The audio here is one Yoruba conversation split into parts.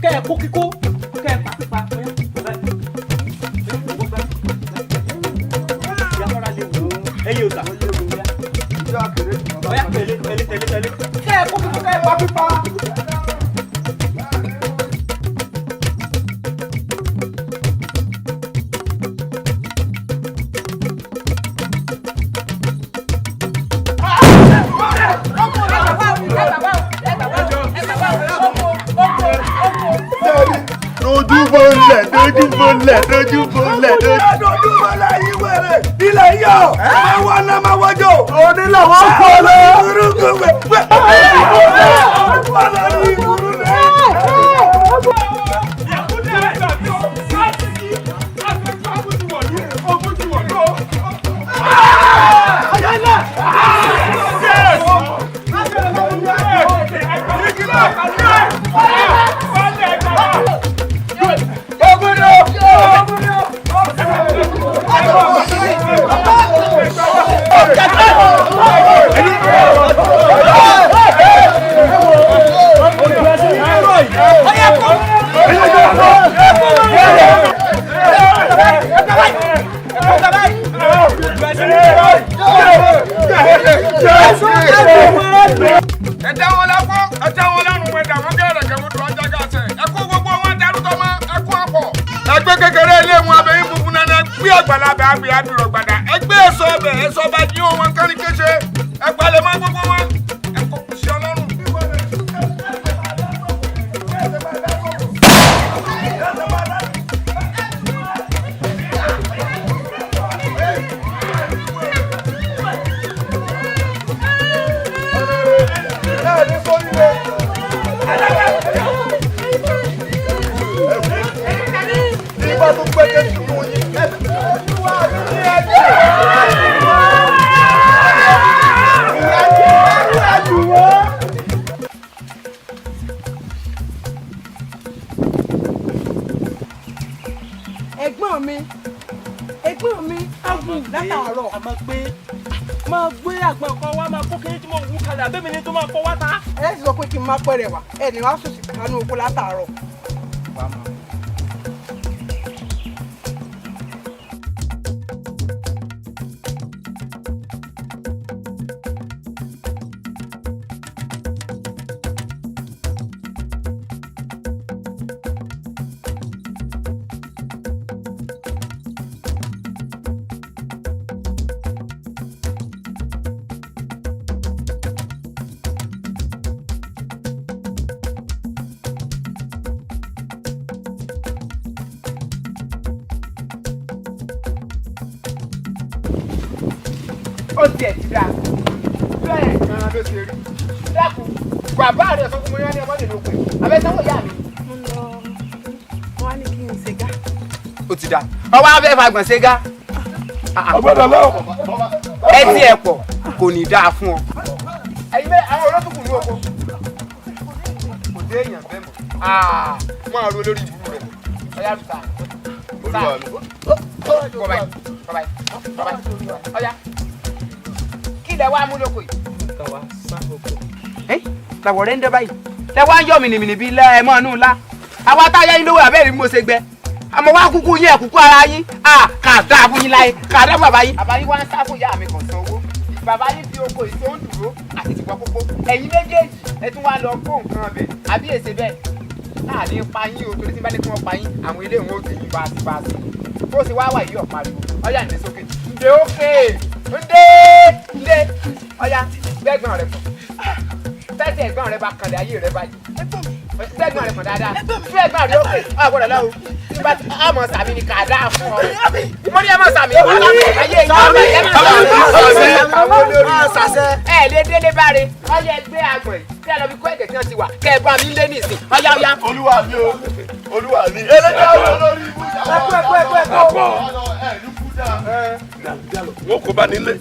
Kẹ́ ẹ kó kíkó kẹ́ ẹ pa pípa ẹyẹ òsà ọyá tẹ̀lé tẹ̀lé tẹ̀lé tẹ̀lé kẹ́ ẹ kó kíkó kẹ́ ẹ pa pípa. Dojúbolẹ̀ dojúbolẹ̀ dojúbolẹ̀ dojúbolẹ̀ yìí wẹ̀rẹ̀ ilẹ̀ yọ̀ máa wá ná máa wájọ. Onílà wọn kọ́ lọ. Burúkú wẹ̀ wẹ̀. Ẹ dá wọn lápò, ẹ dá wọn lárùn, ẹ dá wọn gẹ́rẹ́gẹ́, wọn dùn ọjà gàṣẹ. Ẹ kó gbogbo wọn darú tọmọ, ẹ kó ọ̀pọ̀. Ẹgbẹ́ kékeré ilé wọn abẹ́yìn funfun nana, gbé àgbàlagbà àgbẹ̀ abirọ̀ gbàdà. Ẹgbẹ́ èso ọbẹ̀, èso ọba jí wọn kárí kéṣe. Ẹ palẹ̀ mọ́ gbogbo wọn. Ẹ kó sí Ọlọ́run. Ẹ̀gbọ́n mi agùn látàárọ̀. A máa gbé máa gbé àgbọn kan wá máa kó kiri tí mo wú kalẹ̀ àbẹ́mi ni tó máa fọwọ́ ta. Ẹ sì sọ pé kí n má pẹ̀rẹ̀ wá ẹ ní wàá sòsì kánú oko látàárọ̀. Ó tiẹ̀ ti dáa bẹ́ẹ̀ gan-an ló ṣe rí. Dákun, bàbá rẹ̀ sọ fún mi ní ọmọdé ló pè abẹ́sẹ̀wò ìyá mi. Mo lọ wọn á ní kí n ṣe gá. Ó ti dáa, ọwọ́ afẹ́ fagbọ̀n ṣe gá. Ọgbọ́dọ̀ lọ. Ẹ tí ẹ pọ̀ kò ní dáa fún ọ. Ẹ̀yin bẹ́ẹ̀ àwọn olótùkù ní oko. Kò dé èèyàn bẹ́ẹ̀ mọ̀. Máa ro lórí ìbúrú rẹ̀. Ọyá rúta. Kọ́ báyìí, kọ́ báyìí, kọ́ báyìí. Ọyá ilẹ̀ wa mú lóko yìí. Tàwa sá oko. Ẹ làwọ̀ rẹ̀ ń dẹ́ báyìí. Lẹ wá ń yọ̀ mìnìmìnì bíi ilẹ̀ ẹ̀mọ́ inú ńlá. Àwa táyà yín lówó àbẹ́rẹ́ bí mo ṣe gbẹ. Àmọ́ wá kúkú yín ẹ̀kúkú ara yín. À kà dáa fún yín láyé. Kà dáa fún bàbá yín. Bàbá yín wá ń sá fún ìyá mi kàn san owó. Bàbá yín fi oko ìṣó ń dúró àti tìpọ̀ pópó. Ẹ̀yin méjèèjì ẹ tún wá lọ kó nǹkan ọbẹ̀ àbí èsè bẹ́ẹ̀. Láà ní pa yín o torí tí bá ní kí wọ́n pa yín àwọn ilé ìwọ̀n ó ti yín báàsì. Bó ṣe wá wà yìí ọ̀pariwo. Ọ̀yà ń dé sókè. Ǹdè ókè. Ǹdè ǹdè ọ̀yà gbẹ́gbọ́n rẹ pọ̀ tẹ́tẹ́ ẹ̀gbọ́n rẹ bá kanlẹ̀ ayé rẹ báyìí gbẹ́gbọ́n rẹ pọ̀ dáadáa gbẹ́gbọ́n rẹ ókè ọ̀gbọ́dọ̀ lọ́wọ́ tí bá àmọ̀ sàmì ni kà á dáa fún ọ mo ní ẹ mọ̀ sàmì ayé ìyá ẹ mọ̀ sàmì ẹ lé délé báre ọyẹ gbé àgbọ̀n yìí kí ẹ lọ fi kó ẹ̀gẹ̀ tí wọ́n ti wà kẹ́ ẹ bá mi lé nísìn ọyá ọyá. Olúwa mi o, olúwa mi eléjà olórí ibú àpọ̀ wọn kò bá nílé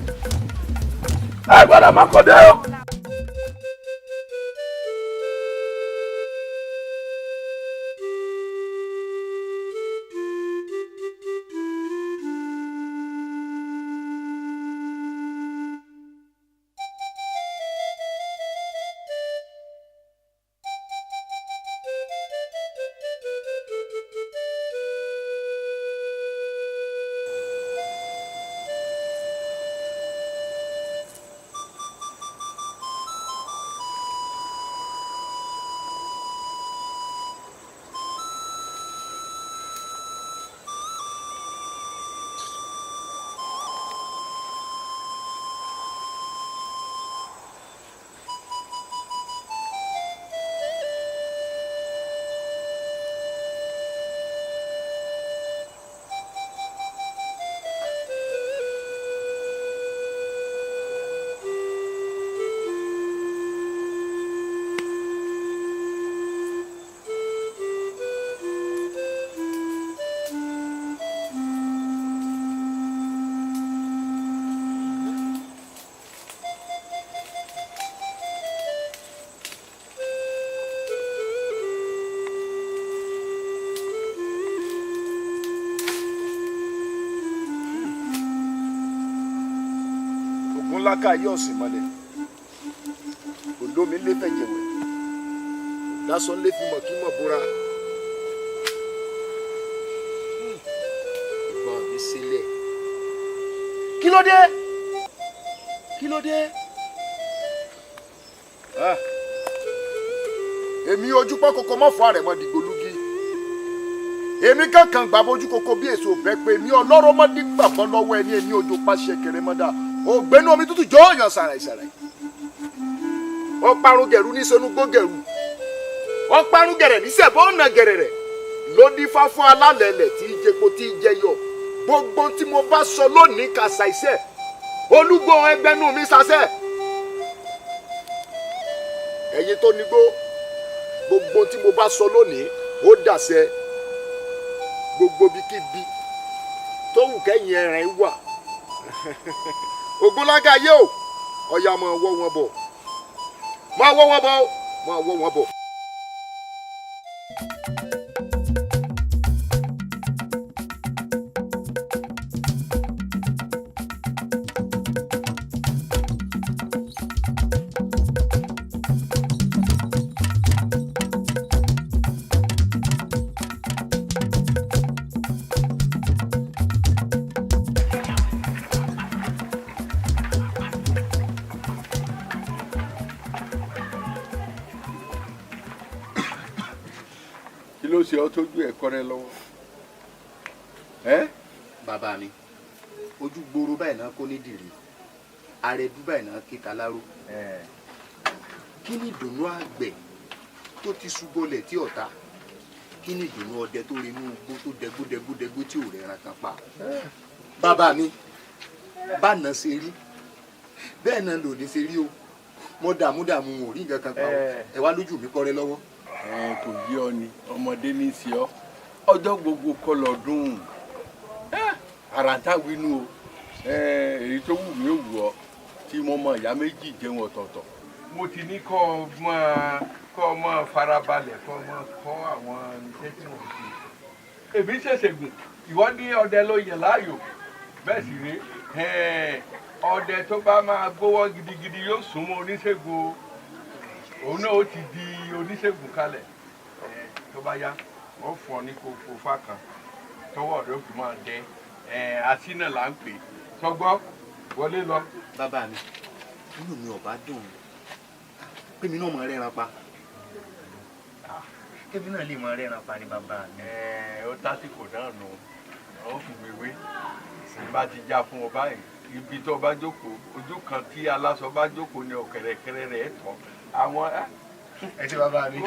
ẹ gbọ́dọ̀ má kọ dé o. Ògúnláka yóò sì mọlẹ̀, olómi lé fẹ̀jẹ̀wẹ̀, lásán lé fi mọ̀ kí mọ̀ bóra. Ìgbọ́n mi sílẹ̀. Kí ló dé? Kí ló dé? Èmi ojú pọ́n koko mọ́ fún àrẹ̀mọ dìgbòlugi. Èmi kankan gbà bójú koko bí èso bẹ́ẹ̀ pé èmi ọlọ́rọ̀ mọ́ dígbàgbọ́ lọ́wọ́ ẹni èmi ojú pàṣẹ kẹrẹmọ́dà. Ògbénu omi tútù jọ́ọ̀yàn sàràì sàràì. Ó parun gẹ̀rú ní sẹ́nu gbó gẹ̀rú. Ó parun gẹ̀rẹ̀ ní sẹ̀bọ́ ọ̀nà gẹ̀rẹ̀rẹ̀. Ló dífá fún alálẹ̀lẹ̀ tí í jẹpo tí í jẹyọ. Gbogbo tí mo bá sọ lónìí kàṣà iṣẹ́. Olúgbò ẹgbẹ́nu mi sasẹ́. Ẹ̀yin tó nígbó, gbogbo tí mo bá sọ lónìí ó dàṣẹ. Gbogbo bíkíbi tó wù kẹ́yìn ẹ̀rìn wà. Ògúnláka yé o, ọ̀yà máa wọ́ wọn bọ̀, máa wọ́ wọn bọ̀, máa wọ́ wọn bọ̀. Kí ló ṣe ọ́ tójú ẹ̀kọ́ rẹ lọ́wọ́? Ẹ́ Bàbá mi, ojú gbòòrò báyìí náà kó ní dìrì, àrẹ̀dú báyìí náà kíta láró. Kí ni ìdùnnú àgbẹ̀ tó ti ṣubọlẹ̀ tí ọ̀tá? Kí ni ìdùnnú ọdẹ tó rinú igbó tó dẹgbó dẹgbó dẹgbó tí ò rẹran kan pa? Bàbá mi, báná ṣe rí bẹ́ẹ̀ náà lòdì ṣe rí o. Mo dààmú dààmú ò rí nǹkan kan pa o. Ẹ wá lójú mi kọ́rẹ́ lọ́wọ́. Ẹ kò yé ọ ni, ọmọdé ní í ṣe ọ. Ọjọ́ gbogbo kọ́ lọ́dún. Àràǹtà wínú o. Èyí tó wù mí ò wù ọ tí mo mọ ìyá méjì jẹun ọ̀tọ̀ọ̀tọ̀. Mo ti ní kọ́ ọ máa kọ́ ọ máa farabalẹ̀ kọ́ ọ máa kọ́ àwọn iṣẹ́ tí mo ṣe. Èmi ṣẹ̀ṣẹ̀ gùn, ìwọ ní ọdẹ ló yẹ láàyò. Bẹ́ẹ̀ sì rèé, ọdẹ tó bá máa gbówọ́ gidigidi yóò súnmọ́ oníṣègùn o. Òun náà ó ti di oníṣègùn kalẹ̀. Tó bá yá, wọ́n fún ọ ní kókó fá kan tọwọ́ rẹ̀ ó fi máa dẹ. Asínà là ń pè é. Sọgbọ́ wọlé lọ. Bàbá mi, inú mi ò bá dùn pé mi náà mọ rẹ́ran pa. Kébí náà lè mọ rẹ́ran pa ni bàbá mi. Ó tásìkò náà nù, ó fi wéwé bá ti já fún ọ báyìí. Ibi tó bá jókòó, ojú kan tí aláṣọ bá jókòó ni ọ̀kẹ̀rẹ̀kẹ̀rẹ̀ rẹ̀ tọ́ àwọn. Ẹ ṣé bàbá mi,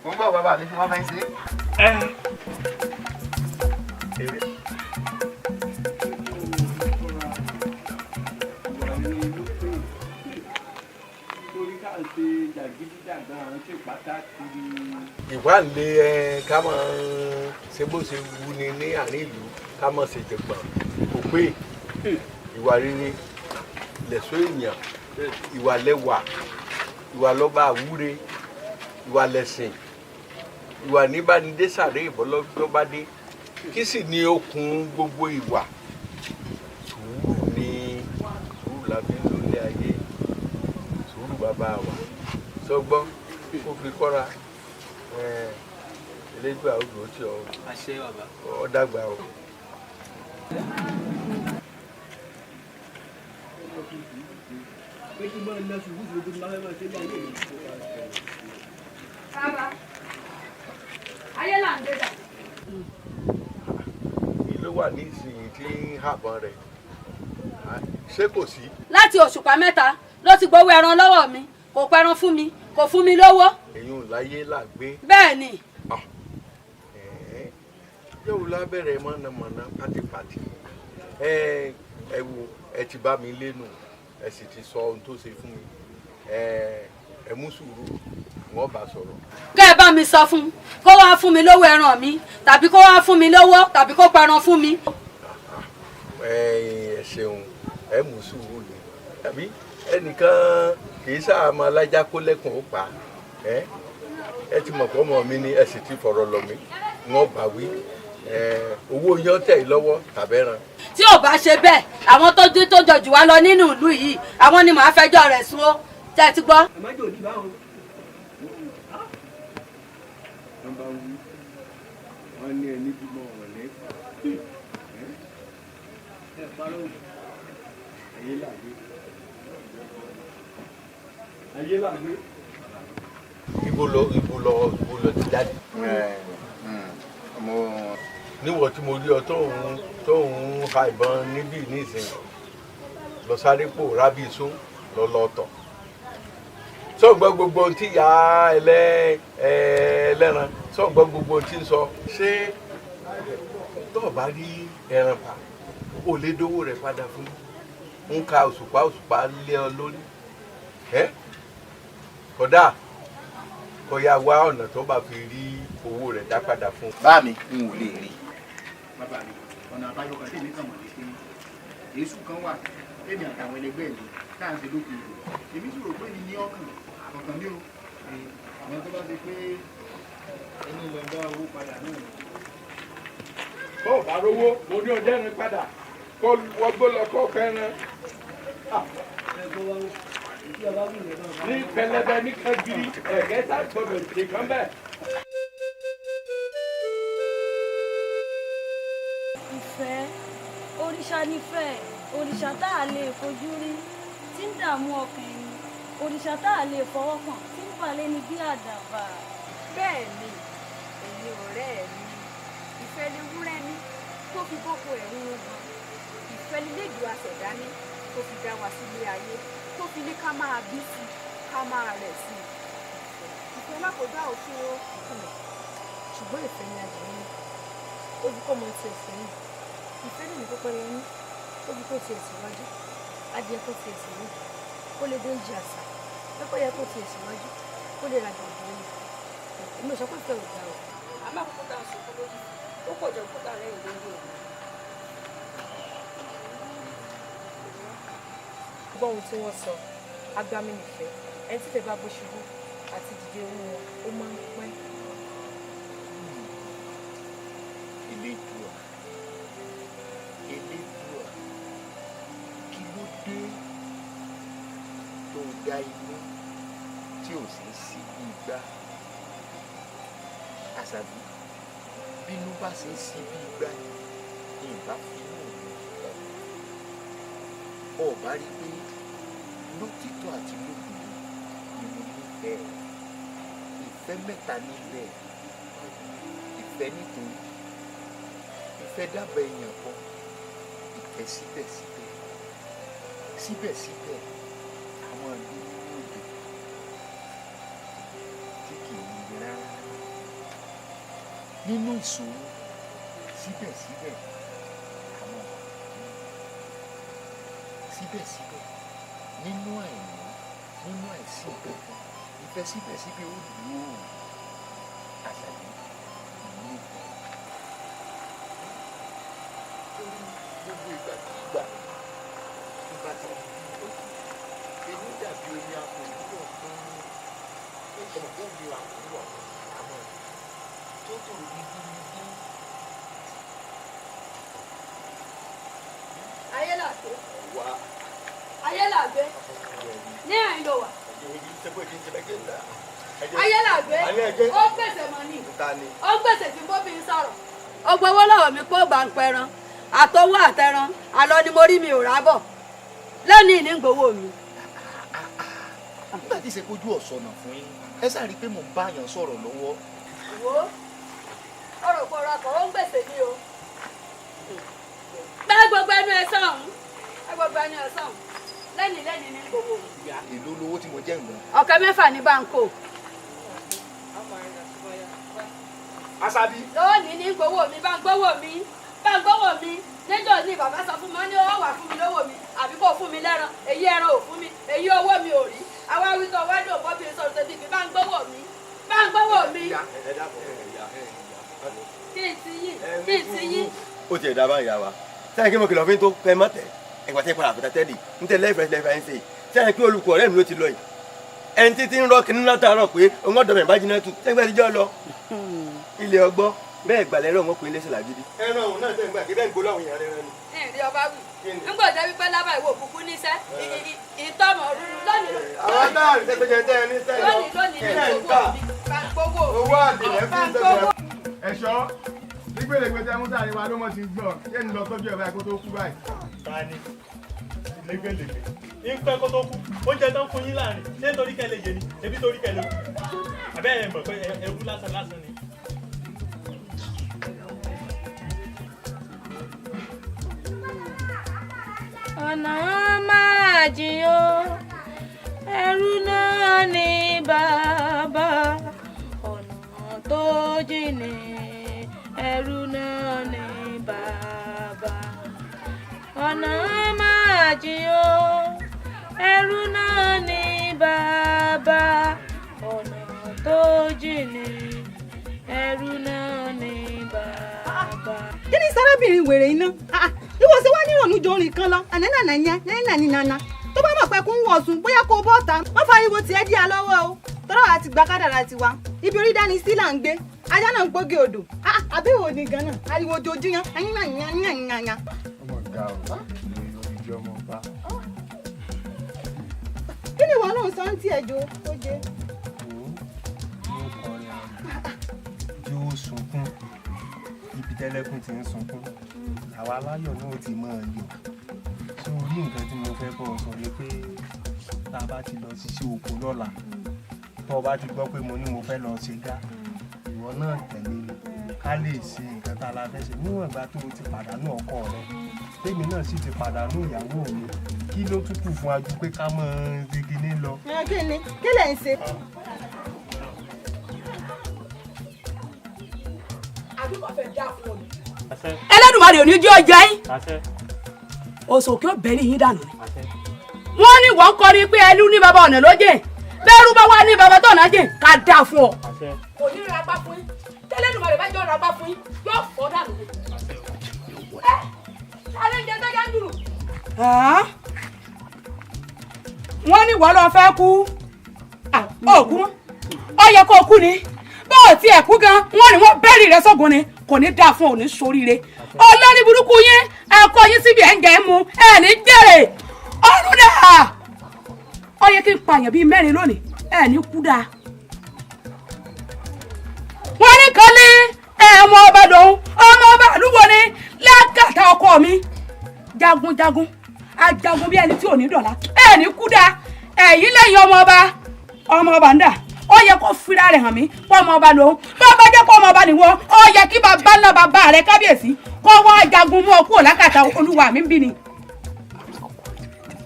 mo ń bọ̀ bàbá mi, wọ́n bá ń ṣe. Ìwà ń lé ẹ ká máa ṣe bó ṣe wù ni ní àárín ìlú, ká máa ṣe jẹ̀gbọ̀n kò pé. Ìwà rere lẹ̀ṣọ́ èèyàn, ìwà lẹ́wà, ìwà lọ́ba àwúre, ìwà lẹ̀sìn, ìwà níbánidé sàré ìbọ́lọ́jọ́ bá dé. Kí sì ni okùn gbogbo ìwà? Sùúrù ni. Sùúrù la fi ń lólé ayé. Sùúrù bàbá wa sọgbọ́n kó fi kọ́ra. Elédùà ó dúró tì ọ́. Àṣẹ bàbá. Ọ dàgbà o. Bàbá, ayé là ń gbé dà. Ìlú wà ní ìsinyìí tí ń hàbọn rẹ̀, ṣé kò sí? Láti òṣùpá mẹ́ta ló ti gbowó ẹran lọ́wọ́ mi, kò pẹran fún mi, kò fún mi lówó. Èyí ò láyé là gbé. Bẹ́ẹ̀ ni. Yóò lábẹ́rẹ́ mọ̀nàmọ́ná pátipàti. Ẹ wo, ẹ ti bá mi lẹ́nu, ẹ sì ti sọ ohun tó ṣe fún mi. Ẹ mú sùúrù, wọ́n bá sọ̀rọ̀. Kẹ́ ẹ bá mi sọ fún kó wá fún mi lówó ẹran mi, tàbí kó wá fún mi lówó, tàbí kó pẹran fún mi. Ẹ ṣeun, ẹ mú sùúrù ni. Tàbí ẹnìkan kì í sáà máa lájà kó lẹ́kùn ó pa ẹ. Ẹ ti mọ̀ pé ọmọ mi ni, ẹ sì ti fọ̀rọ̀ lọ̀ mí, wọ́n bá wí. Owó yán tẹ̀ yín lọ́wọ́ tàbẹ́ràn. Tí ò bá ṣe bẹ́ẹ̀, àwọn tó dé tó jọ jù wá lọ nínú ìlú yìí, àwọn ni màá fẹjọ́ rẹ̀ sùn ó. Tẹ́ ẹ ti gbọ́. Ẹ má jò ní báwọn. Wọ́n bá wí, wọ́n ní ẹni bímọ ọ̀rọ̀ ní. Ẹ parọ́ o. Ayé làgbé. Ayé làgbé. Ibo lọ ti jáde? Mo Níwọ̀ tí mo rí ọ tó ń ha ìbọn níbí nísìnyí, lọ sáré pò rábì sún lọ lọ tọ̀. Sọ̀gbọ́n gbogbo ohun tí ìyá ẹlẹ́ran, sọ̀gbọ́n gbogbo ohun tí ń sọ. Ṣé tó o bá rí ẹran pa, o lè dówó rẹ̀ padà fún un ka òṣùpá òṣùpá lé ọ lórí ẹ? Kódà kó yá wá ọ̀nà tó bá fi rí owó rẹ̀ dá padà fún un. Bá mi, n ò lè rí. Bàbá mi, ọ̀nà àbáyọ kan tèmi kàn mọ̀ ní pé èésù kan wà tèmi àtàwọn ẹlẹgbẹ́ mi tá à ń ṣe lókè ìlú. Èmi sì rò pé mi ní ọkàn ọkàn mi o. Àwọn tó bá ṣe pé ẹni lọ dá owó padà náà ni. Bó o bá rówó, mo ní ọjọ́ ẹran padà, kó wọgbó lọ kó kẹran ní pẹlẹbẹ ní kangiri ẹgẹ tá gbọ́dọ̀ ṣe kán bẹ́ẹ̀. Ìfẹ́, òrìṣà nífẹ̀ẹ́, òrìṣà tá a lè fojú rí tí ń dààmú ọkàn ẹni, òrìṣà tá a lè fọwọ́ kàn tí ń balẹ̀ ní bí àdàbà. Bẹ́ẹ̀ ni, ẹ̀yin ọ̀rẹ́ mi, ìfẹ́ lè wúrẹ́ ní tó fi bọ́kọ ẹ̀rù wọn gan. Ìfẹ́ lílẹ́dùn àṣẹ̀dá ní tó fi dá wa sílé ayé, tó fi ní ká máa bí sí i, ká máa rẹ̀ sí i. Ìfẹ́ lákòóbá òfin o. Ṣùgbọ́n ìfẹ́ ni adìyẹ ní ó fi kọ́ ọmọ tiẹ̀ sẹ́yìn. Ìfẹ́ lè ní pípẹ́ yẹn ní ó fi kó tiẹ̀ síwájú, adìyẹ kó tiẹ̀ sẹ́yìn kó lè dóúnjẹ àṣà, pẹ́pẹ́yẹ kó tiẹ̀ síwájú kó lè rajà òbí ni. Èmi ò sọ pé ìfẹ́ ò dáa o. Àmọ́ àkókò tá a sọkún lórí ó pọ̀ jẹ́ òkúta rẹ̀ lórí o. Gbọ́ ohun tí wọ́n sọ, agbami nìfẹ́. Ẹni tí ìfẹ́ bá bó ṣubú àti dìde owó wọn, ó máa ń pẹ́. Elédùà, Elédùà, kí ló dé tó dá inú tí ò sí sí bí igbá? Àṣàbí, bínú bá ṣe ń sí bí igbá ni ìbá finú mi ọ bá rí pé lótìtọ́ àti lódodo ni mo nífẹ̀ẹ́. Ìfẹ́ mẹ́ta níbẹ̀: ìfẹ́ nítorí, ìfẹ́ dábàá èèyàn kan, ìfẹ́ síbẹ̀síbẹ̀. Síbẹ̀síbẹ̀, àwọn ìlú nínú òjò tí kì í le rárá nínú ìṣòro. Síbẹ̀síbẹ̀, àwọn síbẹ̀síbẹ̀ nínú àìní, nínú àìsí kankan, ìfẹ́ síbẹ̀síbẹ̀ ó dùn ó. Àṣàbí, nífẹ̀ẹ́ torí gbogbo ìgbàkigbà tó bá ti rí bí èmi dàbí omi àpòwúrọ̀ gan-an. Ọmọ tó ń bi àpòwúrọ̀ àmọ́ tó tòrò gbígbígbí. Ayélàgbé. Wá. Ayélàgbé, ní àyìn ló wà. Ayélàgbé, ó gbèsè mọ́ ni, ó gbèsè tí bóbi ń sọ̀rọ̀. Ó gbowó lọ́wọ́ mi pé ó bá ń pẹran àtọwọ́ àtẹran àlọ́ ni mo rí, mi ò rábọ̀ lónìí ní gbowó mi. Nígbà tí ìṣèkojú ọ̀sọ̀nà fún yín, ẹ sáà rí i pé mò ń bá yàn sọ̀rọ̀ lọ́wọ́. Wo, ọ̀rọ̀ pọ̀rọ̀ ọkọ̀, ó ń gbèsè ní o. Gbẹ́ gbogbo ẹnu ẹ sọ̀hún, gbẹ́ gbogbo ẹnu ẹ sọ̀hún. Lẹ́nìí lẹ́nìí ní gbowó mi. Èló lowó tí mo jẹ́ ǹgbọ́n? 40,000 ní báńkò. Àṣàbí. Lónìí ní gbowó mi, bá ń gbowó mi, bá ń gbowó mi. Níjọ́ ní bàbá sọ fún mi, wọ́n ní ó wà fún mi lówó mi àbí kò fún mi lẹ́ran. Èyí ẹran ò fún mi, èyí owó mi ò rí. Àwa wí tó wá dùn bọ́bí sọ̀rọ̀ tẹ̀bí mi, bá ń gbowó mi, bá ń gbowó mi. Kí n ti yín, kí n ti yín. Ó tiẹ̀ dá báyìí wa sẹ́yìn kí mo kìlọ̀ fún yín tó kẹ́ mọ́ tẹ̀ ẹ̀gbà tẹ́ padà fìtà tẹ́lì ń tẹ́ lẹ́fẹ̀ẹ́ lẹ́fẹ̀ẹ́ ń ṣe sẹ́yìn pé olùkọ́ ọ̀rẹ́ mi ló ti lọ yìí, ẹni títí ń rọ́ kínní látàárọ̀ pé òun ọ̀dọ̀ mi bá jiná tù sẹ́yìn pé ẹjọ́ lọ ilé ọgbọ́. Bẹ́ẹ̀ gbàlẹ́ rẹ̀ wọ́n kò ní lẹ́sẹ̀ làgídí. Ẹran òun náà tẹ̀ ń gbà kí bẹ́ẹ̀ ń gbóló àwọn èèyàn rẹ̀ rẹ̀ ni. Ìrìn ọba wì ńgbọ̀ jẹ́ wípé lábà ìwò òkùnkùn níṣẹ́ ìtọ́mọ̀ rúru lónìí. Àwọn táàrí tẹ́gbẹ́jẹ tẹ́ ẹ ní sẹ́yìn. Lónìí lónìí ní owó mi gbogbo. Owó àdìrẹ́ fún sẹ́gbẹ̀ẹ́. Ẹ̀ṣọ́ nígbèlégbè tẹ́ mú sáré wa ló mọ̀ ti gbọ́ ṣé ń lọ tọ́jú ẹ̀ báyìí kó tó kú báyìí. Ta ni lẹ́gbẹ̀lẹ́gbẹ̀ ń pẹ́ kó tó kú? Oúnjẹ tó ń fún yín láàrin ṣé nítorí kẹ́ lè yé ni ebi torí kẹ́ lè kú? Àbẹ́ ẹ̀ mọ̀ pé ẹrú lásán lásán ni. Ọ̀nà máa jìn o, ẹrú náà ní bàbá. Ọ̀nà tó jìn ní ẹrú náà ní bàbá. Ọ̀nà máa jìn o, ẹrú náà ní bàbá. Ọ̀nà tó jìn ní ẹrú náà ní bàbá. Kí ni sárábìnrin wèrè iná ìwọ ṣe wá nírònú jọ orin kan lọ ànánànà yẹn nánà nánà tó bá mọ̀ pé kó ń wọ̀ sùn bóyá kó bọ́ ta wọ́n fariwo tiẹ̀ dí a lọ́wọ́ o. Tọ́rọ̀ àti gba kádàrà tiwa, ibi orí dání sí là ń gbé, ajá náà ń gbóge odò àbẹ̀wò ní ganan ariwo ojoojúmọ́ yán. Ọmọ ga o, ní ọmọ ọba. Kí ni ìwọ náà sọ ń tiẹ̀ jo ó jẹ. Yóò kọrin àrùn yóò sunkún, ibi tẹ́lẹ́kùn ti ń sunkún àwa aláyọ̀ náà ti máa yọ̀. Sórí nǹkan tí mo fẹ́ bọ́ ọ sọ ni pé tá a bá ti lọ ṣiṣẹ́ oko lọ́la, tó o bá ti gbọ́ pé mo ní mo fẹ́ lọ ṣe gá, ìwọ náà tẹ̀lé mi ká lè ṣe nǹkan tá a la fẹ́ ṣe. Níwọ̀n ìgbà tó o ti pàdánù ọkọ rẹ, tèmi náà sì ti pàdánù ìyàwó mi, kí ló tún kù fún ajú pé ká mọ̀ ọ́n ṣe kinní lọ. Kí ni kí lẹ̀ ń ṣe? Àdúgbò fẹ́ dá fún ọ ni. Ẹlẹ́dùmarè ò ní jẹ́ ọjà yín, òsòkè ọ̀bẹ̀rẹ̀ yín dànù ni. Wọ́n ní wọ́n kọrin pé ẹlú ní baba ọ̀nà lójè, bẹ́ẹ̀rù bá wà ní baba tọ̀nà jìn ká dáa fún ọ. Kò ní ra gbá fún yín, tẹ́lẹ̀dùmarè bá jọ ra gbá fún yín yóò fọ́ dànù ni. Ẹ sáré ń jẹ tọ́jà ń dùrù. Wọ́n ní wọ́n lọ fẹ́ kú òkú mọ́, ó yẹ kó kú ni, bó o tiẹ̀ kú gan wọ́n ní wọ́n bẹ́ẹ̀rì rẹ sọ́gun ni. Kò ní dáa fún òní soríire. Olórí burúkú yín, ẹ kó yín síbi ẹ̀ ń jẹ́ mu ẹ̀ ní jèrè ọ̀run dà. Ó yẹ kí n pààyàn bíi mẹ́rin lónìí, ẹ̀ ní kú dáa. Wọ́n ní kan ní ẹ̀wọ̀n ọba lòun, ọmọ ọba àlúwo ni lákàtà ọkọ mi, jagunjagun ajagun bí ẹni tí ò ní dọ̀la, ẹ̀ ní kú dáa. Ẹ̀yìn lẹ́yìn ọmọ ọba, ọmọ ọba ń dà, ó yẹ kó fira rẹ̀ hàn mí kó ọmọ ọba lòun. Bó bá jẹ́ kó ọmọ ọba nìwọ, ó yẹ kí bàbá ńlá bàbá rẹ̀ kábíyèsí kó wá jagun mú ọ kúrò lákàtà olúwa mi ń bí ni.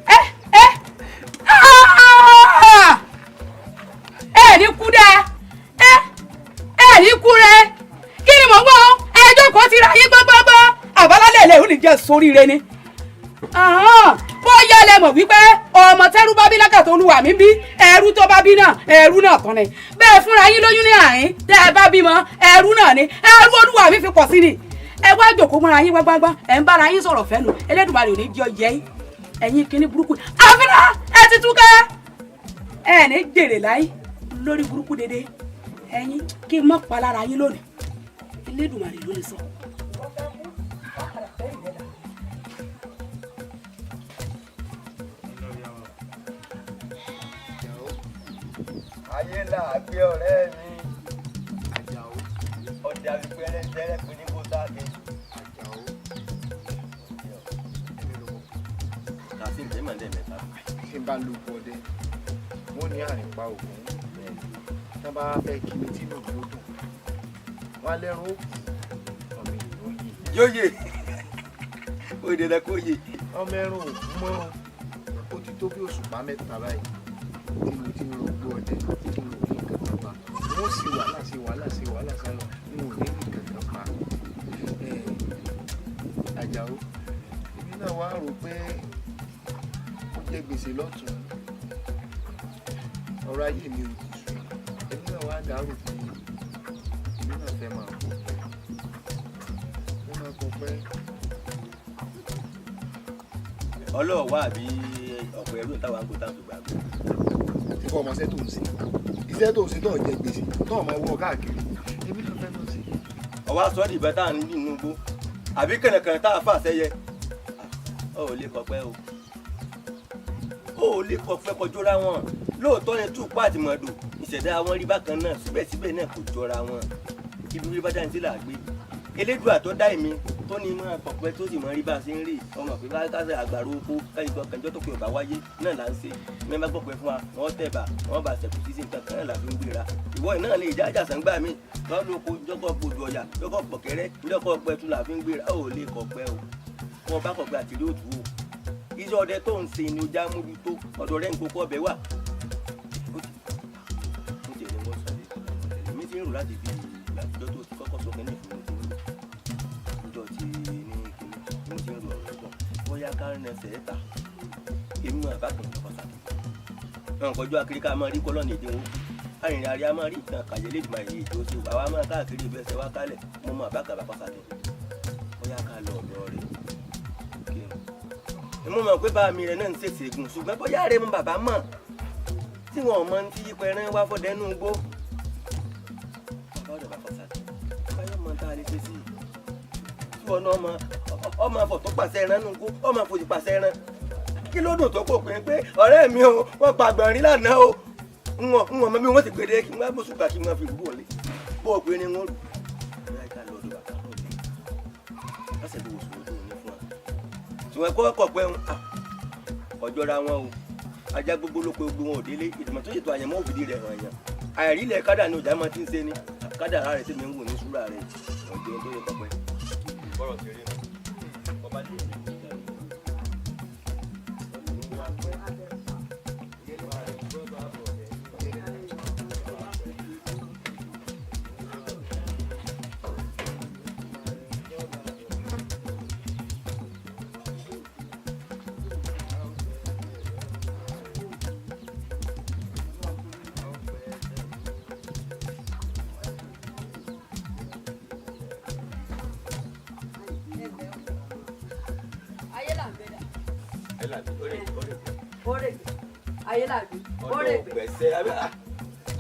Ẹ ẹ ẹ ní kú dáa, ẹ ẹ ní kú rẹ. Kí ni mò ń gbọ́? Ẹjọ́ kò ti ra yín gbọ́ngbọ́ngbọ́ àbálálẹ̀ ilé òní jẹ́ sóríire ni. Bóyá lẹ mọ̀ wípé ọmọ tẹ́rú bá bí lákàtà olúwa mi bí, ẹrú tó bá bí náà ẹrú náà tán ni. Bẹ́ẹ̀ fúnra yín lóyún ní àárín tẹ́ ẹ bá bímọ ẹrú náà ni, ẹrú olúwa mi fi pọ̀ sí ni. Ẹ wá jòkó mọ́ra yín gbágbágbá, ẹ̀ ń bára yín sọ̀rọ̀ fẹ́nu, Elédùmarè ò ní jẹ́ ọyẹ́ yín. Ẹ̀yin kíní burúkú àfihàn ẹ ti túká, ẹ ní jèrè láyé lórí burúkú dédé. Ẹ̀yin kí n mọ̀ pa lára yín lónìí, Elédùmarè ló lè sọ. Ayé là á gbé ọ̀rẹ́ mi. Àjàó. Ọ̀dà wípé ẹlẹ́dẹ́rẹ́ pé ní kó sáà dé. Àjàó. Kàsí ǹjẹ́ màá dẹ̀ mẹ́ta. Tí n bá lu oko ọdẹ, wọ́n ní àrìn pa ògùn. Tí wọ́n bá fẹ́ kí mi tí inú mi ó dùn, wọ́n á lẹ́rùn òkú, ọmọ ènìyàn ó yè. Yóò yè. Ó dé lẹ kó yè. Ọmọ ẹran òkú mọ́, ó ti tó bí òṣùpá mẹ́ta báyìí tí mo ti ń rògbò ọdẹ tí mo ò ní nǹkan kan pa. Wọ́n sì wàhálà sí wàhálà sí wàhálà sálọ, n ò ní nǹkan kan pa. Àjàó, èmi náà wá rò pé mo jẹ gbèsè lọ́tún, ọ̀rọ̀ ayé mi ò tù sú. Èmi náà wá dàrú pé èmi náà fẹ́ máa kọ̀ pẹ́, fẹ́ máa kọ̀ pẹ́. Ọlọ́ọ̀ wà bí ọ̀pọ̀ ẹrú ní táwa ń kó táwọn fi gbàgbọ́. Tí kò ọmọ iṣẹ́ tó ń ṣe, iṣẹ́ tó ń ṣe tó ń jẹ gbèsè tó ọmọ wọ káàkiri, èmi náà fẹ́ máa ṣe. Ọwọ́ aṣọ ìdìbò tá à ń nínú igbó àbí kànàkànà tá a fà sẹ́yẹ. Ọ ò lè kọpẹ́ o, ó ò lè kọpẹ́ kọjọ́ra wọn. Lóòótọ́ ni túpọ̀ àtìmọ̀dò ìṣẹ̀dá wọn rí bákan náà, síbẹ̀síbẹ̀ náà kò jọra wọn. Ibi rí bá dáni sí là á gbé. Elédùà tó dá èmi tó ní mọ́ kọ̀pẹ́ tó sì mọ́ rí bá a ṣe ń rí ọmọ pé bá kásẹ̀ àgbàro oko káyọ̀ kànjọ́ tó pé ọba wáyé náà là ń ṣe. Mẹ́mbà gbọ́pẹ́ fún wa, wọ́n tẹ̀ bá wọ́n bá ṣẹ̀kù sí nǹkan kan náà là fi ń gbéra. Ìwọ náà lè já àjàsán gbà mí lọ́dún oko jọ́kọ̀ gbòdò ọ̀yà jọ́kọ̀ pọ̀kẹ́rẹ́ jọ́kọ̀ pẹ̀tù là fi ń gbéra. Ó lè kọ̀pẹ́ o, wọ́n bá kọ̀pẹ́ àtìrí òtù o. Iṣẹ́ ọdẹ tó ń ṣe ni ojú amójútó ọ̀dọ̀ rẹ̀ ń kókó ọbẹ̀ wà. Ó ti ẹni wọ́n sọ èmi ti ń rò láti bí ìgbà àtijọ́ tó ti kọ́kọ́ sọ kínní fún mi ti ń rò níjọ́ tí ní kínní tí mo ti ń rò ọ̀rọ̀ pọ̀ bóyá ká rìn ẹsẹ̀ ẹ̀ta èmi mọ̀ bá kàn kọ́ sàkè. Àwọn kọjú akiri ká máa rí kọ́lọ́ọ̀nì èdè wọn arìnrìn àríyá máa rí ìtàn kàyé lè dùnmọ̀ èyí tó ṣe àwa máa káàkiri ìlú ẹsẹ̀ wá kálẹ̀ mo mọ̀ bá kàn bá kọ́ sàkè bóyá ká lọ ọ̀dọ̀ rẹ̀. Mo mọ̀ pé bá mi rẹ̀ náà ń ṣèṣe gùn ṣùgbọ́n bóyá rẹ̀ mú bàbá mọ̀ tí wọn ò mọ ti yípo ẹran wá fọ́dẹ́nu gbó. Bàbá ọ̀dọ̀ bàbá sàkè báyọ̀ mọ tá a lè ṣe sí i tí wọn náà ọmọ ọmọ afọ tó pàṣẹ ẹran nù gbó ọmọ àfòjì pàṣẹ ẹran kí ló dùn tó kò pé pé ọ̀rẹ́ mi o wọ́n pa àgbọ̀nrín lánàá o ń wọ̀n mọ bí wọ́n ti gbèdé kí wọ́n bó ṣùgbà kí wọ́n fi rú wọlé bó o pé ní wọ́n rù. Bóyá ká lọ ọ̀dọ̀ bàbá ọ̀dọ̀ lọ́sẹ̀ tó wò sòwò tó ní fún wa ṣùgbọ́n kọ́ ọkọ̀ pẹ́ ń ọjọ́ra wọn o ajá gbogbo ló pe gbogbo wọn ò délé ìdìmọ̀ tó ṣètò àyànmọ́ òfìdí rẹ̀ hàn yàn àìrí ilẹ̀ kádà ni ọjà máa ti ń ṣe ni kádà ara rẹ̀ tèmi ń wò ní súrà rẹ̀ ọjọ́ tó yẹ kọ́pẹ́. Bọ́rọ̀ ti rí nu ọba dé ìlú.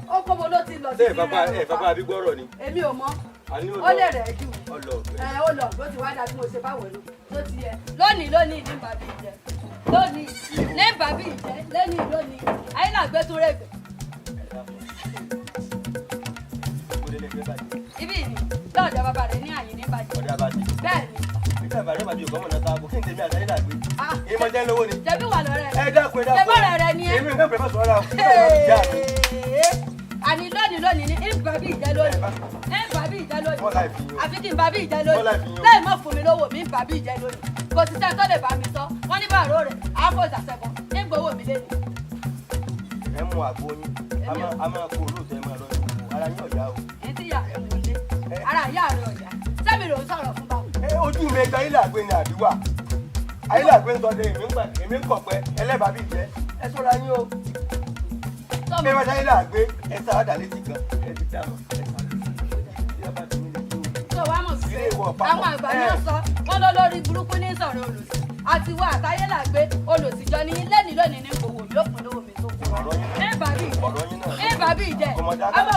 Ó kó mo ló ti lọ sí ẹ bàbá àbí gbọ́rọ̀ ni. Èmi ò mọ̀, ó lè rẹ̀ jù ẹ ó lọ ló ti wá dàbí mo ṣe báwo ló tó ti yẹ. Lónìí lónìí ní bàbí ìjẹ lónìí ní bàbí ìjẹ lónìí lónìí ayé là gbé tún rẹ̀gbẹ̀. Ibi ni lọ́ọ̀dọ̀ bàbá rẹ̀ ní àyè ní bàjẹ́. Bẹ́ẹ̀ ni. Nígbà bàrẹ́ bàbí òkú ọmọ náà sáàbò kí n tèmi àtàlẹ́ làgbé. Ìmọ̀ jẹ́ lówó ni. Jẹ̀bi wà lọ́rẹ́ rẹ̀. Ẹ dákun ẹ dákun. Jẹ̀bọ́rẹ̀ rẹ ni ẹ. Èmi nǹkan pẹ̀lú sọ̀rọ̀ àwọn Àní lónìí lónìí ní ìbàbí ìjẹ lónìí. Ìbàbí ìjẹ lónìí. Àfi kí n bàbí ìjẹ lónìí. Lẹ́yìn mọ́ fún mi lówó mi ìbàbí ìjẹ lónìí. Kò sí sẹ́ni tó lè bá mi sọ. Wọ́n ní bàró rẹ̀ àáfò ìsàsẹ̀kọ̀ ní gbowó mi lẹ́nu. Ẹ mú àgbo yín, a máa kó olóòtú ẹ máa lọ sí ara yín ọ̀yá o. Ní tí ìyá rẹ̀ mú lé, ara ìyá rẹ̀ ọ̀yá. Sẹ́mi ló ń sọ̀rọ̀ fún báwo. Ojú mi ẹja ilé àgbẹ̀ ni àbí wà. Ayé àgbẹ̀ ń sọdẹ èmi ń kọ̀pẹ́ ẹlẹ́bàá bí jẹ́ ẹ sọ́ra yín o. Bí ẹ bá sáyé làgbé ẹ sáwádà létí kan ẹ ti dà mọ́ ẹ Tó wàá mọ̀ sí àwọn àgbà náà sọ wọ́n lọ lórí burúkú ní sọ̀rọ̀ olòṣì àti wá àtayé làgbé olòṣì jọ ní lẹ́nìí lónìí ní gbowó mi ó fún lówó mi tó kù. Ẹ bàbí ìjẹ ọmọ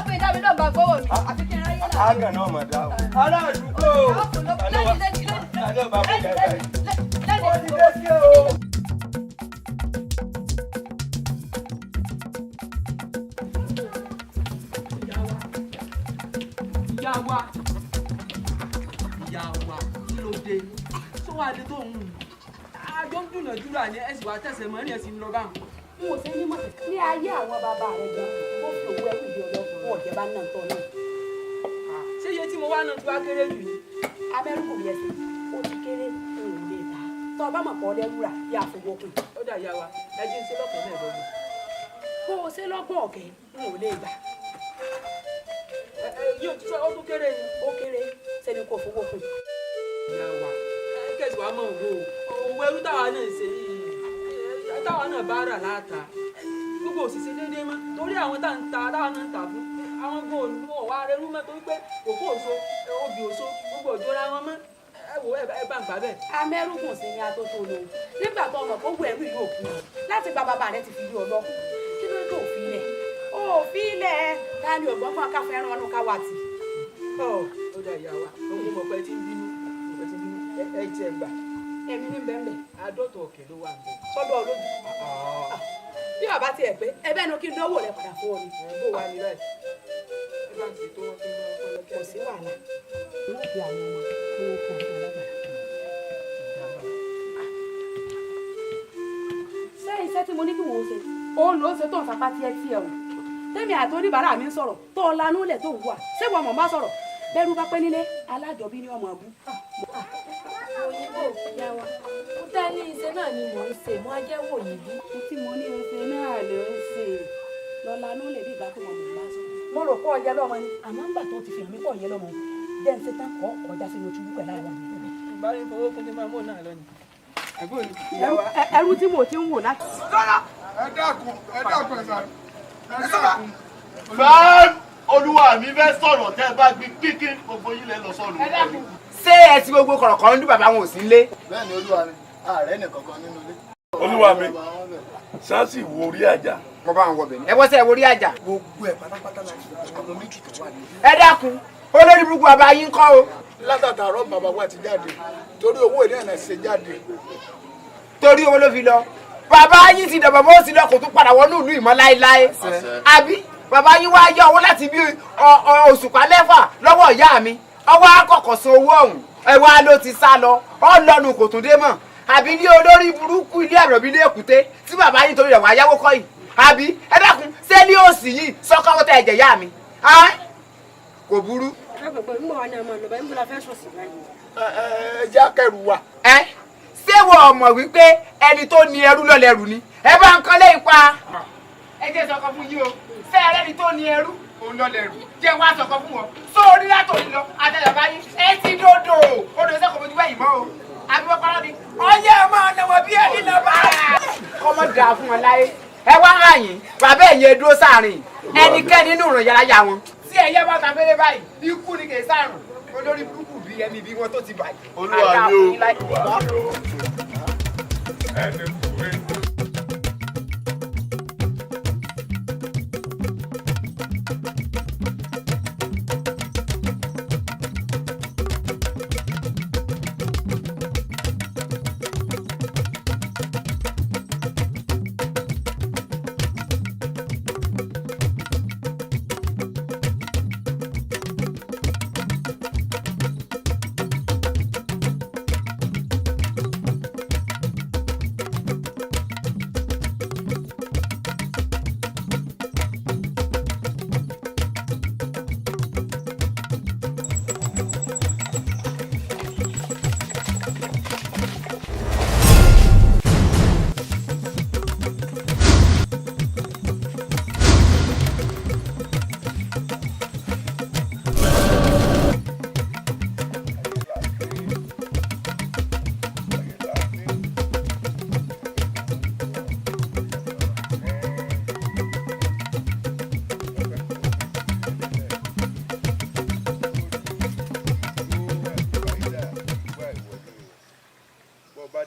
pé dábì náà bá gbowó mi àfi kí n ráyé làgbé. Àgàn náà mà dá o. Ará àdúgbò. Ó ti dé sí o. Ìyá wa, ìyá wa, kí ló dé? Tó wàá dé tó ń hùn. Àjọ ń dúnàdúrà ni ẹ sì wá tẹ̀sẹ̀ mọ́ ní ẹ̀sìn lọ báwọn. N ò ṣe ní mọ̀ ní ayé àwọn bàbá rẹ̀ gan, ó fi òwú ẹrú ìdí ọlọ́kùnrin wọn ọ̀jẹ̀ bá náà tọ́ náà. Ṣé iye tí mo wá náà ti wá kéré jù ni? Abẹ́rú kò yẹ sí, ó ti kéré, n ò lè ta. Tọ́ ọ bá mọ̀ pọ̀ lẹ́rú rà bí àfọwọ́kùn. Ó dà ìyá wa, ẹ jí ń ṣe lọ́kàn náà lọ́gbọ̀n. Bó o ṣe lọ́gbọ̀n ọ̀kẹ́, n ò lè gbà. Yóò tún sọ ó tún kéré ni. Ó kéré, sẹ́ni kò fowó kún. Ìyá wa, kẹ̀sì wa mọ̀ wò ó, òwò ẹrú táwa náà ṣe yìí, táwa náà bá rà láta. Gbogbo òṣìṣẹ́ déédéé mọ́, torí àwọn tá ń ta táwa náà ń tà fún, àwọn gan ò wá rẹrú mọ́ torí pé kòkó òso, obì òso, gbogbo òjò ra wọn mọ́. Ẹ wò ẹ bá ń gbà bẹ́ẹ̀. Amẹ́rùkùn sí ni atótó lo. Nígbà tó ọmọ gbogbo ẹrú yóò kú, láti gba bàbá rẹ ti fi lé ọ lọ. Kí ló dé òfin lẹ̀? Òfin lẹ̀ ta ni ògbọ́n fún akáfẹ́ ẹran ọdún káwá tì. Ó dà ìyá wa, mo mọ̀ pé tí ń bínú, mo pẹ́ tí ń bínú, ẹ jẹ́ gbà. Èmi ní bẹ́ẹ̀ bẹ́ẹ̀. 50 ló wà níbẹ̀. Sọ́dọ̀ olójú. Bí bàbá tiẹ̀ pé ẹbẹ́ nu kí n dánwò rẹ padà fún ọ ni. Bó wà ní báyìí? Ẹ bá ń ṣètò wọn kí n máa kọ́ lọ́kẹ́. Kò sí wàhálà. Wọ́n fi àwọn ọmọ kí wọ́n fún ọ lágbára. Ṣé iṣẹ́ tí mo ní kí wọ́n ṣe òun ló ń ṣe tó ń sapá tiẹ̀ tiẹ̀ o? Tẹ́mi àti oníbàárà mi ń sọ̀rọ̀ tó o lanú lẹ̀ tó ń wà, ṣé wọn mọ̀ bá sọ̀rọ̀ bẹ́rù bá pẹ́ nílé alájọbí ní ọmọ ọbú. Òyìnbó ìyá wa, ó dá ní iṣẹ́ náà ni mò ń ṣe, mo á jẹ́ wò yín bí. Mo tí mo ní iṣẹ́ náà ló ń ṣe lọ lanú lẹ̀ bí ìgbà tó mọ̀ mọ̀ bá sọ. Mo rò pọ̀ ọ̀yẹ́ lọ́mọ ni, àmọ́ ńgbà tó ti fi hàn mí pọ̀ ọ̀yẹ́ lọ́mọ jẹ́ ń ṣe tán kọ́ ọjà sínú túbú pẹ̀lú àwọn mi. Bá ní fowó kún kí n máa mú náà lọ ni. Ẹrú tí mo ti ń wò láti. Ẹ dákun, ẹ dákun, ẹ sáré. Ẹ dákun. Báà olúwa mi fẹ́ sọ̀rọ̀ tẹ́ ẹ bá gbin kíkín gbogbo yín lẹ lọ sọ̀rọ̀. Ṣé ẹ ti gbogbo kọ̀rọ̀kọ̀rọ̀ ń dún bàbá wọn ò sí nílé? Bẹ́ẹ̀ni olúwa mi, ààrẹ nìkankan nínú ilé. Olúwa mi, sáàsì wo orí àjà. Mo bá wọn wọ bẹ̀rẹ̀. Ẹ bọ́ sẹ́ ẹ wo orí àjà. Gbogbo ẹ̀ pátápátá la ti àwọn méjì tó wà nílé. Ẹ dákun, olórí burúkú bàbá yín kọ́ o. Látàtàárọ̀ bàbá wa ti jáde torí owó ìdí ẹ̀ ṣe jáde. Torí owó ló fi lọ. Bàbá yín ti dàgbà bó ti lọ kò tún padà wọnú ìlú ìmọ̀ láéláé. Àbí bàbá yín wá yá owó láti bí òṣùpá 6 lọ́wọ́ ìyá mi. Ọwọ́ akọ̀kọ̀ san owó ọ̀hún. Ẹ wá ló ti sá lọ. Ọ lọ́nu kò tún dé mọ́. Àbí ní olórí burúkú ilé àròbí ilé èkúté tí bàbá yín torí rẹ̀ wá yáwó kọ́ yìí. Àbí ẹ dákun, ṣé ní òsì yìí sọ́kọ́wọ́ tẹ ẹ̀jẹ̀ yá mi? Kò burú. Ẹ jẹ́ akẹ́rù wa. Ẹ ṣé wọ́n mọ̀ wípé ẹni tó ní ẹrú lọ́lẹ́rù ni? Ẹ bá ń kọ́ lé ipa. Ẹ jẹ́ sọkọ fún yín o, ṣé ẹrẹ́ni tó ní ẹrú òun lọ́lẹ́rù? Jẹ́ wá sọkọ fún wọn. Sọ orí látòrí lọ àtẹ̀yàbá yín ẹ ti dòdò odò sẹ́kọ̀ọ́ fojú báyìí mọ́ o. Àbí wọ́n parọ́ ni ọyẹ́ ọmọ ọ̀nà wọn bí ẹni lọ bá. Kọ́mọ dà fún wọn láyé. Ẹ wá hàn yín, bàbá ẹ̀yìn ẹ dúró sáàrin ẹnikẹ́ni nínú ìrìn yàrá yà wọn. Tí ẹyẹ bá ta fẹ́rẹ́ báyìí, ikú ni kì í sàrùn. Olórí burúkú bí ẹni bí wọn tó ti bàjẹ́. Olúwa mi o. Ẹni kúrẹ́.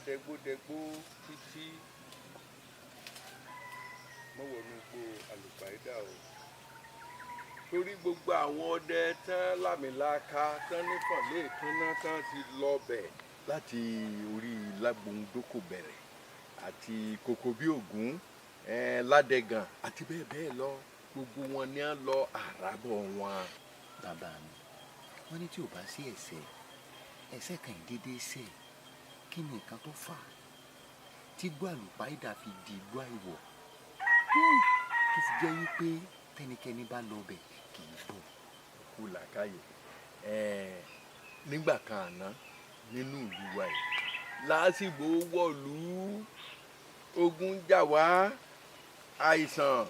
Dẹgbódẹgbó títí mọ́wọ́nú gbó àlùpàídà o, torí gbogbo àwọn ọdẹ tán lámìlaka tán nífọ̀n léèkánná tán ti lọ bẹ̀ láti orí Lágbohundókò bẹ̀rẹ̀ àti kòkó bí Ògún Ládẹ̀gàn àti bẹ́ẹ̀ bẹ́ẹ̀ lọ, gbogbo wọn ni à ń lọ àràbọ̀ wọn. Bàbá mi, wọ́n ní tí ò bá sí ẹ̀ṣẹ̀ ẹ̀ṣẹ̀ kan ìdédé ṣẹ̀, kí ni nǹkan tó fà á tí igbó àlùpàídà fi di igbó àìwọ̀ tó fi jẹ́ wípé tẹnikẹ́ni bá lọ bẹ̀ kì í bọ̀? Kú làákàyè nígbà kan àná nínú ìlú wa yìí lásìgbò wọ̀lú ogun jà wá, àìsàn,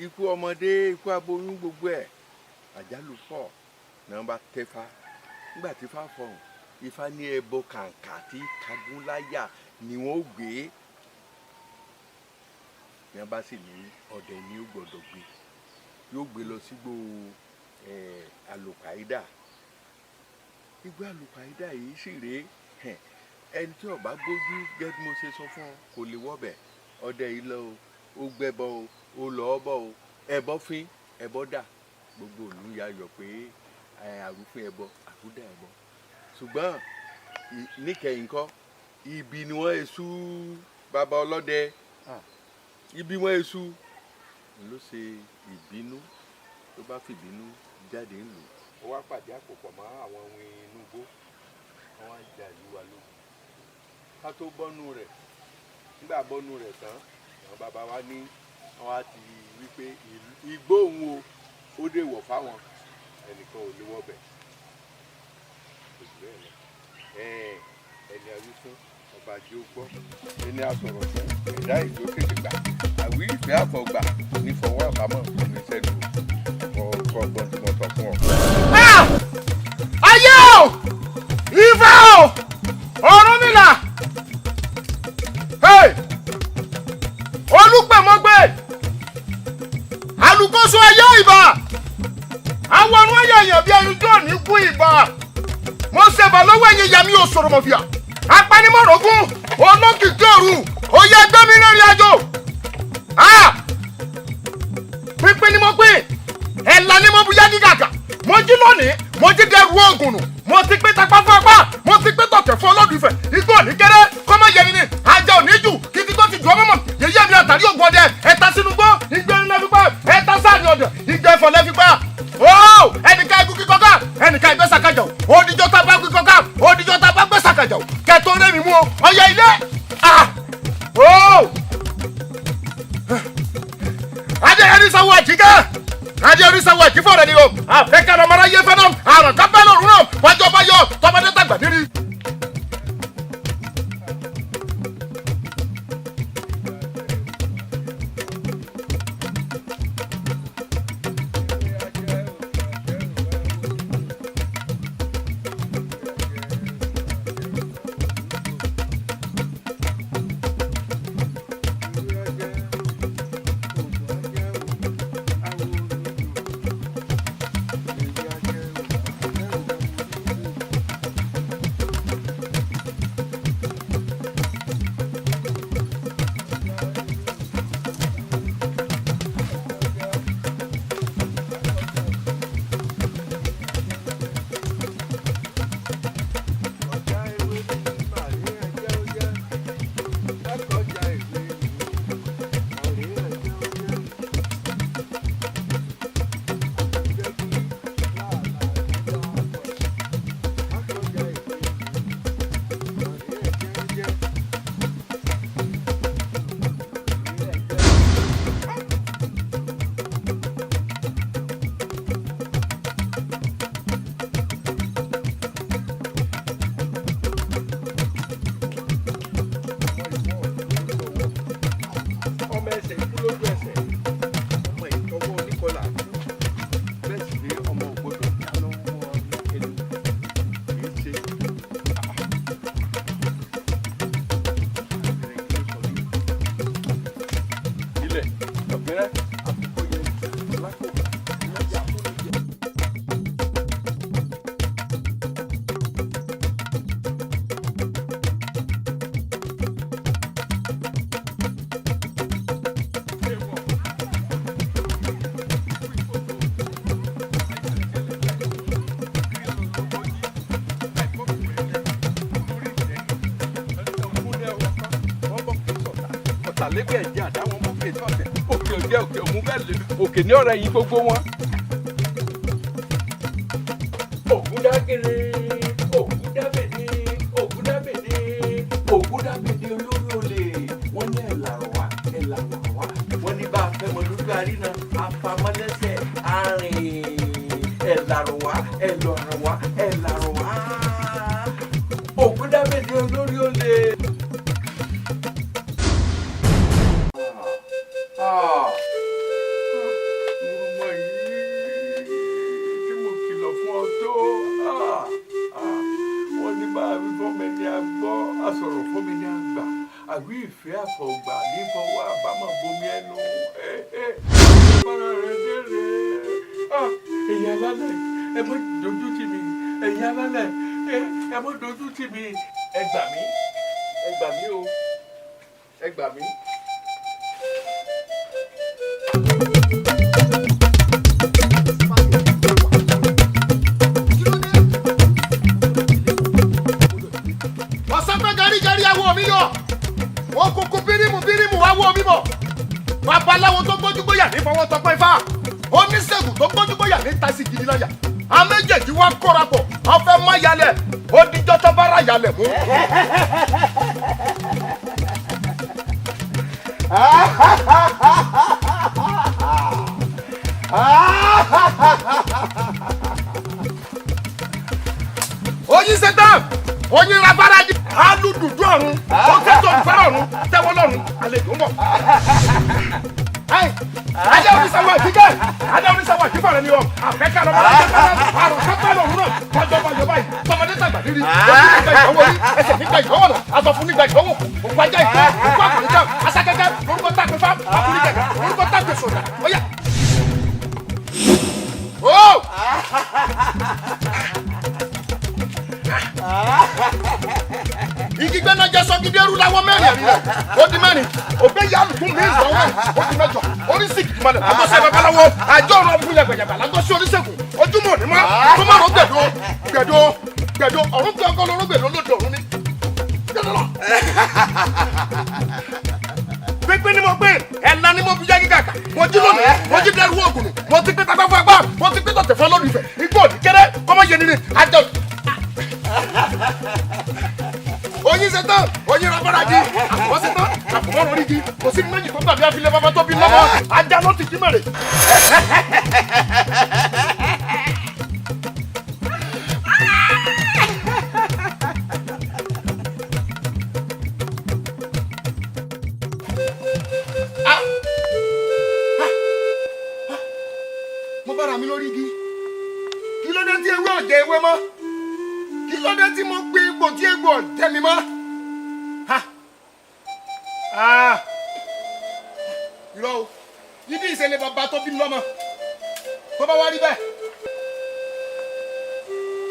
ikú ọmọdé, ikú aboyún, gbogbo ẹ̀ àjálù pọ̀ náà bá tẹ́fà. Nígbà tí fà fọ̀hún, Ifá ní ẹbọ kàǹkà tí kagúnláyà ni wọ́n gbé, ní wọ́n bá sì ní ọdẹ ni ó gbọ́dọ̀ gbé, yóò gbé lọ sígbó àlùpàídà. Igbó àlùpàídà yìí sì rèé, ẹni tí ó bá gbójú gẹ́gẹ́ bí mo ṣe sọ fún ọ kò lè wọ́bẹ̀. Ọdẹ yìí lọ o, ó gbẹ́bọ o, ó lọ́ọ́ bọ̀ o, ẹbọ fín, ẹbọ dà, gbogbo ìlú ya yọ̀ pé Àrùfín ẹbọ, àrúdà ẹbọ, ṣùgbọ́n níkẹyìn kọ́ ibi ni wọ́n èṣù bàbá ọlọ́dẹ, ibi wọ́n èṣù ló ṣe ìbínú tó bá fìbínú jáde ńlò. Ó wá pàdé àpòpọ̀ mọ́ àwọn ohun inú igbó, wọ́n wá ja ìlú wa lógun. Ká tó bọ́nú rẹ̀, nígbà bọ́nú rẹ̀ tán, àwọn bàbá wa ní wọ́n á ti wí pé igbó òun o, ó dè wọ̀ fáwọn, ẹnìkan ò lè wọbẹ̀. Kò jù bẹ́ẹ̀ lọ. Ẹni a wí fún ọba jẹ́ ó gbọ́, ẹni a sọ̀rọ̀ fún ẹ̀dá ìjó tètè gbà, àwí ìfẹ́ àfọ̀gbà ní fọwọ́ àbámọ̀ ní sẹ́nu ọkọ̀ ọgbọ́n tí mo sọ fún ọ. Ayé o, Ifá o, Ọ̀rúnmìlà, Olùpẹ̀mọ́gbé, alùkóso ayé ìbà, àwọn ọ̀run ayé èèyàn bíi ẹyin tó ní kú ìbà, mo ṣèbà lọ́wọ́ ẹ̀yìn ìyá mi ò sọ̀rọ̀ mọ̀fìà, apanimọ̀rọ̀gún, olókìkí òru, oyè ẹgbẹ́ mi rìnrìn àjò. Pínpín ni mo pín, ẹ̀là ni mo bu yági gàgà, mo jí lónìí, mo jí dẹrù oògùn nù, mo ti pín tapá fún apá, mo ti pín tọ̀tẹ̀ fún Olódùfẹ̀, igbó òní kéré, kọ́mọ yẹni ni, ajá òní jù, kìtì tó ti jù ọmọ mọ̀, yèyé mi àtàrí ògùn ọdẹ, ẹ̀ta sínú gbó, ìgbẹ́ ńlá fipá, ẹ̀ta sáàrin ọ̀dẹ̀, ìgbẹ́ ẹ̀fọ́ lẹ́ fipá. Ó ẹnìkan igun kíkọ́ ká, ẹnìkan ìgbẹ́ sàkájà o, òdìjọ́ tá a bá kíkọ́ ká, òdìjọ́ tá a bá gbé sàkájà o, kẹtọ́ rẹ̀ mi mú o, ọyẹ ilé. Adé ẹni sanwó àjíkẹ́, adé ẹni sanwó àjífọ́ rẹ̀ ni o, àfẹ́kẹ́ ọmọ aráyé fẹ́ náà, àrùn kápẹ́ lòrùn náà, wájú ọba yọ, tọmọdé tàgbà nírí. Ọmọ ẹsẹ̀ ikú lójú ẹsẹ̀, ọmọ ìtọ́wọ́ oníkọlà kú, bẹ́ẹ̀ sì ni ọmọ ògbódò já lọ́wọ́ ẹnu kì í ṣe. Ilẹ̀ ọ̀gbẹ́rẹ́ àkókò yẹn lápò lọ́jà tó lè jẹ. Ọ̀tàlẹ́gbẹ̀ẹ́ jẹ́ àdáwọn mú kí sọ̀tẹ̀ òkè òjẹ́ òkè òmú bẹ́ẹ̀ lè òkè ní ọ̀rẹ́ yìí gbogbo wọn. Ògúndágèrè, Ògúndábèdè, Ògúndábèdè, Ògúndábèdè olórí olè, wọ́n ní ẹ̀làrọ̀ wá, ẹ̀làrọ̀ wá, wọ́n ní bá a fẹ́ mọ lójú àríná, afamọ́lẹ́sẹ̀, arìn, ẹ̀làrọ̀ wá, ẹ̀lọ̀rọ̀ wá, ẹ̀làrọ̀ wá, Ògúndábèdè olórí olè. Irúmọ yìí tí mo kìlọ̀ fún ọ tó, wọ́n ní bá a wí fún mi ní agbọ́, a sọ̀rọ̀ fún mi ní àgbà, àwí ìfẹ́ àfọ̀gbà ní fọwọ́ àbámọ̀ bomi ẹnu. Bára rẹ̀ dére, ẹ̀yin alálẹ̀, ẹ má dojú tì mí, ẹ̀yin alálẹ̀, ẹ má dojú tì mí. Ẹ gbà mí, ẹ gbà mí o, ẹ gbà mí. tó gbójúgbóyà ní tasi gidi láyà. A méjèèjì wá kóra pọ̀, wọ́n fẹ́ má yalẹ̀, ó díjọ́ tó bá ra yalẹ̀ mú. Oyin ṣetán, oyin rabaraji, alùdùdú ọ̀run, ó tẹ́tọ̀ olùfẹ́ràn ọ̀run, tẹ́wọ́ lọ́run, àlejò ń bọ̀. Adé oníṣàwọ̀ àdìgẹ́, adé oníṣàwọ̀ àdìgẹ́ rẹ̀ ni ọ, àfẹ́ká lọ́mọ àrùn kápẹ́ lọ́run náà, kọjọ́ bá yọba yìí, tọmọdé tàgbà rírí, ojú nígbà ìdánwò rí, ẹsẹ̀ nígbà ìdánwò náà, aṣọ fún nígbà ìdánwò, òkú ajá ìgbẹ́, òkú àkùnrin asákẹ́kẹ́, lórúkọ tàgbé fá, àkùnrin kẹ̀kẹ́, lórúkọ tàgbé sọ̀dà, ó yá. Ó! Igi gbẹ́nà jẹ́ sọ́gídé rú láwọ́ mẹ́rin àrí rẹ̀, ó di mẹ́rin, òbẹ́ yà lùkún mi ìsọ̀wọ́ ẹ̀, ó di mẹ́jọ, oríṣi kìdìmọ̀lẹ̀, lágbọ́sẹ̀ babaláwo, àjọ ọ̀rọ̀ ọ̀bùn yàgbẹ̀yàgbà, lágbọ́sẹ̀ oníṣègùn, ojúmọ̀ ní mọ́, tó má rò gbẹ̀dọ̀, gbẹ̀dọ̀, gbẹ̀dọ̀, ọ̀run tí ọkọ lóró gbẹ̀dọ̀ lóde ọ̀run ni. Pínpín ni mo gbé, ẹ̀la ni mo fi yá gíga kà, mo jí lónìí, mo jí dẹrù oògùn nù, mo ti pín tagbá fún agbá, mo ti pín tọ̀tẹ̀ fún ọlọ́run ìfẹ́, igbó òní kéré, kọ́mọ yẹn nínú àjọ. Oyin ṣetán, oyin rabaraji, àpò ṣetán, àpò mọ́rọ̀ orígi, kò sí méjì tó gbàgbé àfilẹ̀ bàbá tó bí lọ́mọ, ajá ló ti jí mẹ́rẹ̀. Mo bára mi lórí igi, kí ló dé tí ewé ọ̀jẹ̀ ewé mọ́? Kí ló dé tí mo gbé egbò tí egbò ọ̀jẹ̀ mi mọ́? Ha! Ah! Irọ́ o, ibi ìṣẹ̀lẹ̀ bàbá tó bí lọ́mọ, tó bá wá rí bẹ́ẹ̀.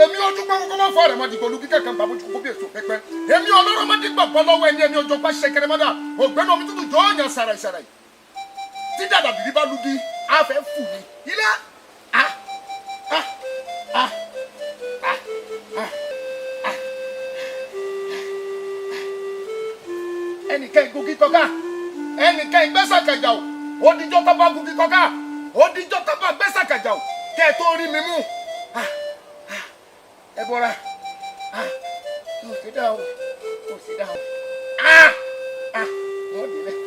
Èmi ojú pé kókó máa ń fọ rẹ̀ mọ́ dìgbò olú kíkẹ́ kan bàbá ojú kókó bí èso pẹ́pẹ́. Èmi ọlọ́rọ̀ máa dìgbà bọ́ lọ́wọ́ ẹni ẹni ọjọ́ pa ṣẹkẹrẹ mọ́dà, ògbẹ́ni omi tútù jọ́ ọ̀yàn sàrà ìsàrà yìí. Tí dàdà bìbí bá lugi, á fẹ́ fù ni. Ilé! Ah! Ah! Ah! Ah! Ah! Ah! Ẹnìkan ìgòkì kọ̀ọ̀ká, ẹnìkan ìgbésàkàjà o, odijọ́ tó bá gòkì kọ̀ọ̀ká, odijọ́ tó bá gbésàkàjà o, kẹ́ ẹ tó rí mi mú. Ah! Ah! Ẹ bọ́ra. Ah! Kò sí dá o, kò sí dá o. Ah! Ah! Wọ́n dé bẹ́ẹ̀.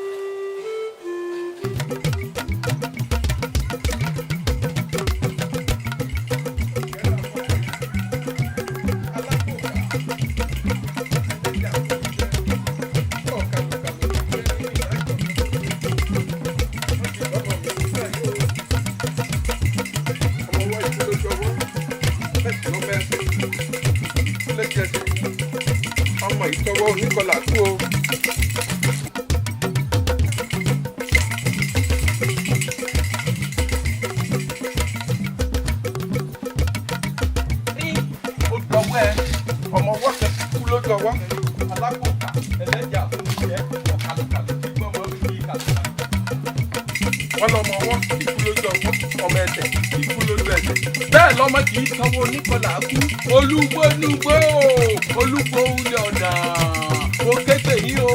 Ọmọ ìtọwọ́ oníkọlà kú o. Ó dọwọ́ ẹ, ọmọ ọwọ́ kan kú lójú ọwọ́. Alákòókà ẹlẹ́jà fún ìjẹ́ ọ̀kàlùkàlù tí gbọ́mọ fi kàlùkà. Wọ́n lọ́mọ ọwọ́ ikú lójú ọwọ́, ọmọ ẹsẹ̀ ikú lójú ẹsẹ̀. Bẹ́ẹ̀ lọ́mọ kì í sanwó oníkọlà kú. Olúgbólúgbó olúgbó ulẹ̀ ọ̀dà. Mo képe yín o,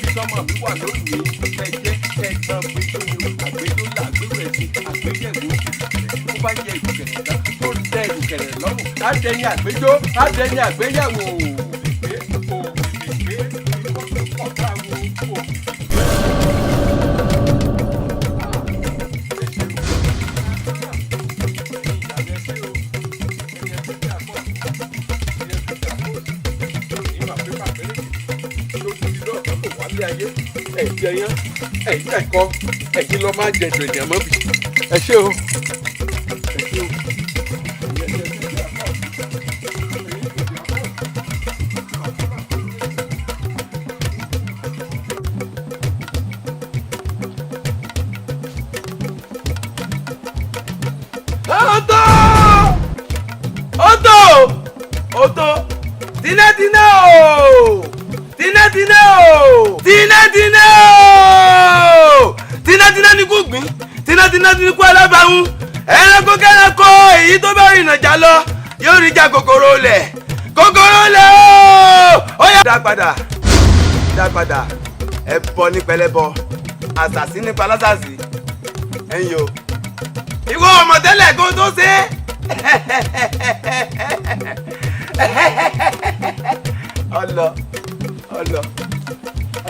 bí sọmọ mi wà lónìí, ẹ̀jẹ̀ ẹ̀gbọ́n gbẹjọ́ ni o, àgbẹjọ́ là àgbẹ̀wò ẹ̀sìn, àgbẹ̀yẹ̀wò ó bá yẹ ìrùkẹ̀rẹ̀ tán tó tẹ ìrùkẹ̀rẹ̀ lọ́rùn, á dẹni àgbẹjọ́, á dẹni àgbéyẹ̀wò. Ẹ̀jẹ̀ yẹn, ẹ̀jẹ̀ kọ́, ẹ̀jẹ̀ lọ máa jẹ dòdò mọ́ bi. Ẹ ṣé o. Ẹ ṣé o. Ó tó! Ó tó! Ó tó! Tinátiná o! Tinátiná o! Tinátiná o! Tinátiná ni kú gbìn, tinátiná ni kú alábàáhùn. Ẹranko kẹranko èyí tó bá rìnà já lọ yóò rí ja kòkòrò lẹ̀. Kòkòrò lẹ̀ o! Ó yá. Dá padà, dá padà, ẹbọ ní pẹlẹbọ, àṣàsí nípa lásàsí, ẹ̀yin o. Ìwọ ọmọ tẹ́lẹ̀ kó tó ṣe. Ọlọ ọlọ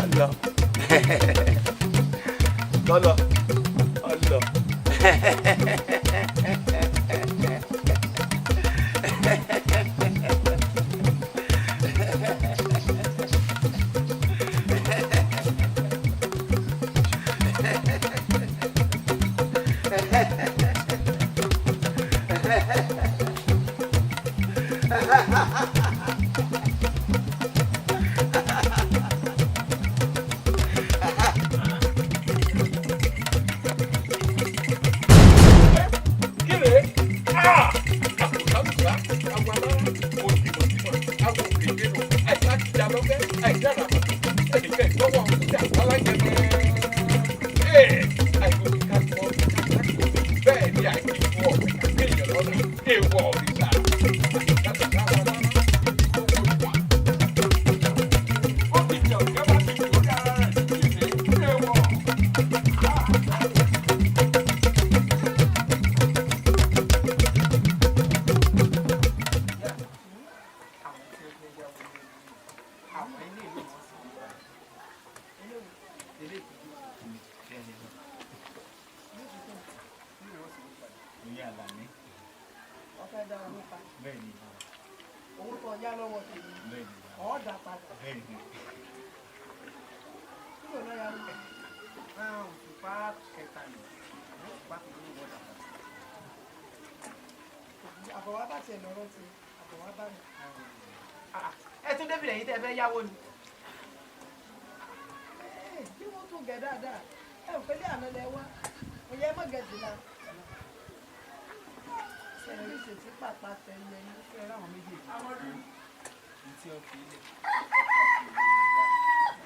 ọlọ tọlọ ọlọ. Ẹ tún débìlẹ̀ yìí tẹ́ ẹ fẹ́ yáwó ni. Bí wọ́n tún gẹ̀ dáadáa, ẹ ò pẹ́lẹ́ àná lẹ wá, òye mọ̀ gẹ̀ẹ́sì la. Ṣé ṣètì pàpà tẹ̀lé ní fẹ́ ráwọn méjèèjì tí ó fi ilẹ̀.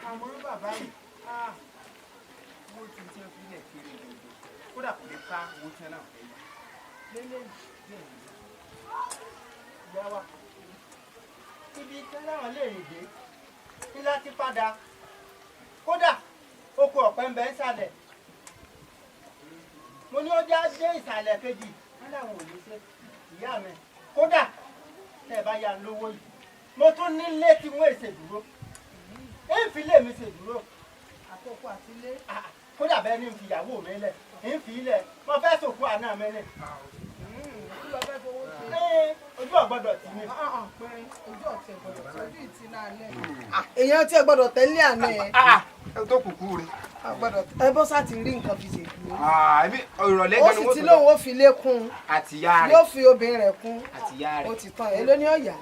Àmọ́ bàbá yìí, owó tí ó fi ilẹ̀ kéré gbogbo, kódà kò lè ká owó tí wọ́n náà fẹ́ yá. Lélẹ́yìn. Ìyá wa, ibi tí láwọn lè rìn dé ní láti padà, kódà oko ọ̀pẹ ń bẹ ń sàlẹ̀. Mo ní ó já dé ìsàlẹ̀ kejì, wọ́n láwọn ò ní ṣe ìyá mi. Kódà tẹ́ ẹ bá yá lówó yìí, mo tún nílé tí wọ́n ṣe dúró, ń fi ilé mi ṣe dúró. Àkókò àti ilé. Kódà bẹ́ẹ̀ ni ń fi ìyàwó mi lẹ̀, ń fi ilẹ̀, mo fẹ́ sòkú àná mi lẹ̀. Kí ló fẹ́ fowó ṣe? Ojú ọ̀gbọ́dọ̀ tì mí. Ojú ọ̀tí ẹ̀gbọ́dọ̀ tí ojú ìtì náà lẹ̀. Èèyàn tí ẹ gbọ́dọ̀ tẹ́lẹ̀ àná ẹ̀. Ẹ tó kùkú rẹ. Ẹ bọ́ sá ti rí nǹkan fi ṣèdúró. Ìrọ̀lẹ́ Ó gan sì ni wọ́n ti tó lóun ó fi lé kún un. Àtìyá rẹ̀. Yóò fi obìnrin rẹ̀ kún. Àtìyá rẹ̀. Ó ti tán. Èló ní ọ̀yà?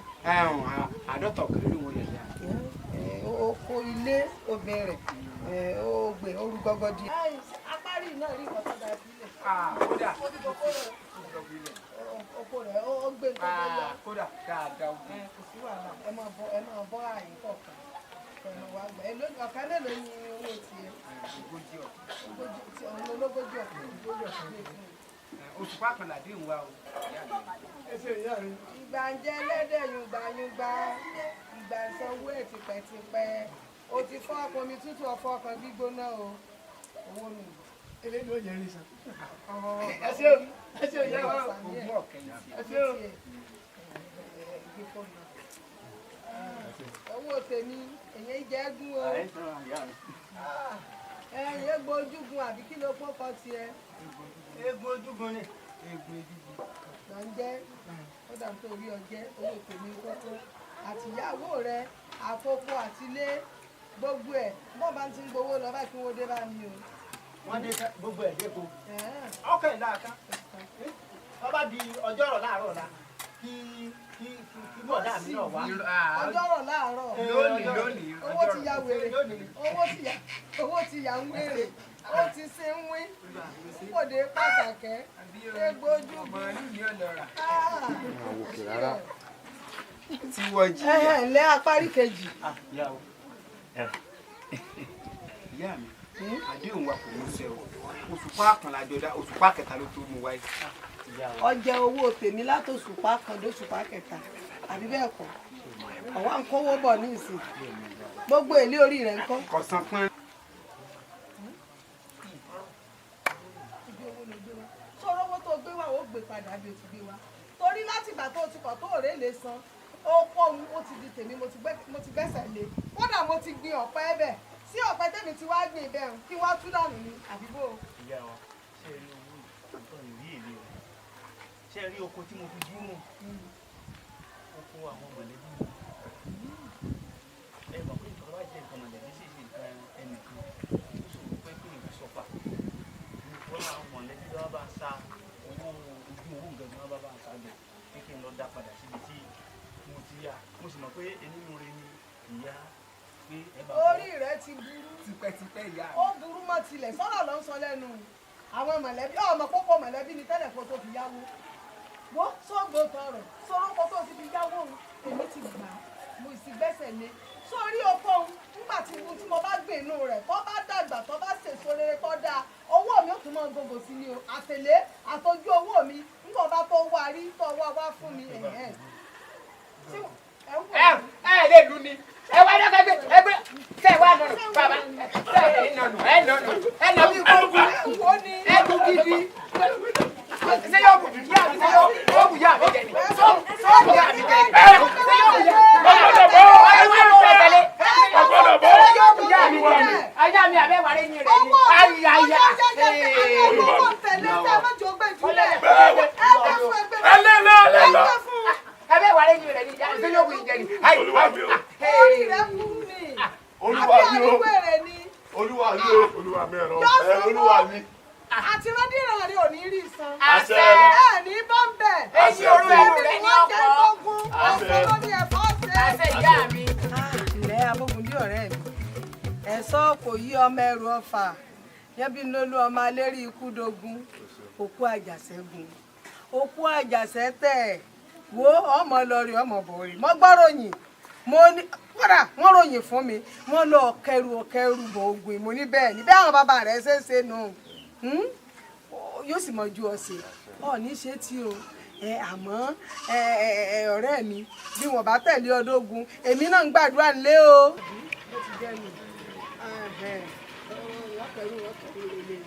Àádọ́ta ọ̀kẹ́ ló wọ́n yẹ̀ yá. Ó kó ilé obìnrin rẹ̀, ó gbé orú gọ́gọ́ di. Apárí náà rí nǹkan tó dáa sílẹ̀. Kódà. Ó ti kókó rẹ̀. Oko rẹ̀ ó gbé nǹkan tó yá. Kódà dáadáa ó gbé. Kò sí wàhálà, ẹ máa bọ́ ẹ máa bọ́ àyè kọ̀ọ̀kan. Pẹ̀lú wa gbà. Ọ̀kẹ́ mélòó ni owó tiẹ̀? Ogójì ọ̀kẹ́. Ogójì tí òun ológójì ọ̀kẹ́. Ogójì ọ̀kẹ́. Òṣùpá kan làdé ń wá o. Ìgbà ń jẹ ẹlẹ́dẹ̀ yùngbàyùngbà, ìgbà ń sanwó ẹ̀ tipẹ́tipẹ́. O ti fọ́ ọkàn omi tútù ọ̀fọ́ ọkàn gbígbóná o. Owó mi. Eléyìí ò yẹ rí san. Ẹ ṣé o, ẹ ṣé o ìyá wa. Ogún ọ̀kẹ́ yìí sí. Ẹ ṣé o. Owó tèmi, èyí jẹ́ gún o. Ẹ̀yìn egbò ojúgun àbí kí ló pọ́n kan tiẹ̀? Egbò ojúgun ni. Egbò ojúgun. Là ń jẹ́, ó dà tó rí ọjẹ́, owó tèmi kókó. Àtìyàwó rẹ, àtọkọ àtilé, gbogbo ẹ̀, bọ́ọ̀ bá ti ń gbowó lọ báyìí kí wọ́n dé bá mi o. Wọ́n dé gbogbo ẹ̀ dé ko. Ọkọ̀ ẹ̀ láàká. Wọ́n bá di ọjọ́rọ̀ láàárọ̀ ọ̀la kí kí kí bọ̀dá mi náà wá. Ọjọ́rọ̀ láàárọ̀. Lónìí lónìí. Owó ti ya wèrè. Owó ti ya ń wèrè. Ó ti ṣe ń wín. Kòdé pàtàkẹ́. Egbò ojúgun. Màálù ni ó lọ rà. Àwòkè rárá. Tí wọ́n jìyà. Ẹ̀hẹ̀n lẹ́ apárí kejì. Ìyá mi, àdéhùn wa kò mú ṣẹ o. Òṣùpá kan la jọ dá, òṣùpá kẹta ló tó mú wáyé. Ọjẹ owó tèmi látòṣùpá kan dóṣùpá kẹta, àbí bẹ́ẹ̀ kọ́? Ọ̀wá ń kówó bọ̀ ní ìsìn. Gbogbo èlé orí rẹ̀ ń kọ́. Kọ̀sán pọ́n. Sọ̀rọ̀ owó tó gbé Padà bí o ti gbé wa, torí láti ìgbà tó o ti kọ̀ tó òré lè san ó kọ́ òun, ó ti di tèmi. Mo ti gbẹ́sẹ̀ lé, kódà mo ti gbin ọ̀pẹ bẹ̀ sí ọ̀pẹ tèmi ti wá gbìn bẹ́ẹ̀ kí wá tú dànù ni àbíbò. Ìyá wa, ṣe rí owó ìtọ́ ìrí èlé rẹ̀? Ṣe rí oko tí mo fi dúró, oko àwọn mọ̀lẹ́bí mi? Ẹ mọ̀ pé nǹkan bá jẹ́ nǹkan mọ̀lẹ́bí sì ṣe nǹkan ẹnìkan, ó ṣòro pé kí nìkan sọfà. Wọ́n àwọn mọ̀lẹ́bí lọ́wọ́ bá ń sa owó ojú owó nǹkan tí wọ́n bá ń sa jẹ pé kí n lọ dá padà síbi tí mo ti yá. Mo sì mọ̀ pé onínúure ni ìyá pé ẹ bá. Orí rẹ ti burú. Tipẹ́tipẹ́, ìyá. Ó burú mọ́ tilẹ̀ sọ́rọ̀ ló ń sọ lẹ́nu. Àwọn mọ̀lẹ́bí ọmọ kókó mọ̀lẹ́bí ni tẹ́lẹ̀ kó tó fi yáwó wo sóògbó tọrọ sọ̀rọ̀ tó ti fi yáwó òun, èmi ti gbà á, mo sì gbẹ́sẹ̀ lé sórí oko òun. Nígbà tí mo bá gbìn inú rẹ̀, tó bá dàgbà, tó bá sèso rere tó dáa, owó mi ó tún máa gògò sí ni o. Àtẹ̀lé àtọ́jú owó mi nígbà bá tó wá rí tó wá wá fún mi. Ẹ̀hẹ́n. Ẹ ẹ lè lu ni ẹ wá dọ́kẹ́ gbé ẹ gbé tẹ wá nọnù bàbá tẹ ẹ nọnù ẹ nọnù ẹ nọ bí kú ẹ kú gidi. Ṣé yóò bù yá mi? Ṣé yóò bù yá mi jẹ ni? Ṣé yóò bù yá mi jẹ ni? Ṣé yóò bù yá mi? Ọgbọ́dọ̀ bọ́, ṣé yóò bù yá mi jẹ ni? Ayá mi abẹ́ wàrẹ́ yín rẹ̀ ni ayá ayá. Abẹ́ wàrẹ́ yín rẹ̀ ni, ṣé yóò bù yín jẹ ni? Olúwa mi o. Orí rẹ burú ni. Olúwa mi o. Àbí àníwèrè ni. Olúwa mi o. Olúwa mi ẹ̀rọ. Olúwa mi. Àti rádìrán rẹ ò ní rí san. Àṣẹ. Ẹ ní bọ́m̀bẹ̀. Èyí orú ẹnu rẹ ní ọkọ. Ọkọ ló ní ẹ̀fọ́ ṣe. Àṣẹ, ìyá mi. Ilẹ̀ abógundé, ọ̀rẹ́ mi, ẹ̀sọ́ kò yí ọmọ ẹrù ọfà yẹn bí lólú ọmọ alérí ikú dogun, òkú àjàṣẹ́gun, òkú àjàṣẹ́ tẹ̀ wo ọmọ lọrí ọmọ bòrì. Mo gbọ́ ròyìn, mo ní kódà wọ́n ròyìn fún mi, wọ́n lọ kẹrù ọkẹrù bọ̀ ogun. Mo ní bẹ́ẹ̀ ni bẹ́ẹ̀ àwọn bàbá rẹ̀ ṣe ń ṣe nù, yóò sì mọ ju ọ̀sẹ̀ ọ̀ ní ṣe tí o ẹ. Àmọ́ ẹ ẹ ọ̀rẹ́ mi, bí wọ́n bá tẹ̀lé ọdógun, èmi náà ń gbàdúrà nílé o. Bó ti jẹ́ nù, wọ́n kẹrù wọ́n kẹrù lè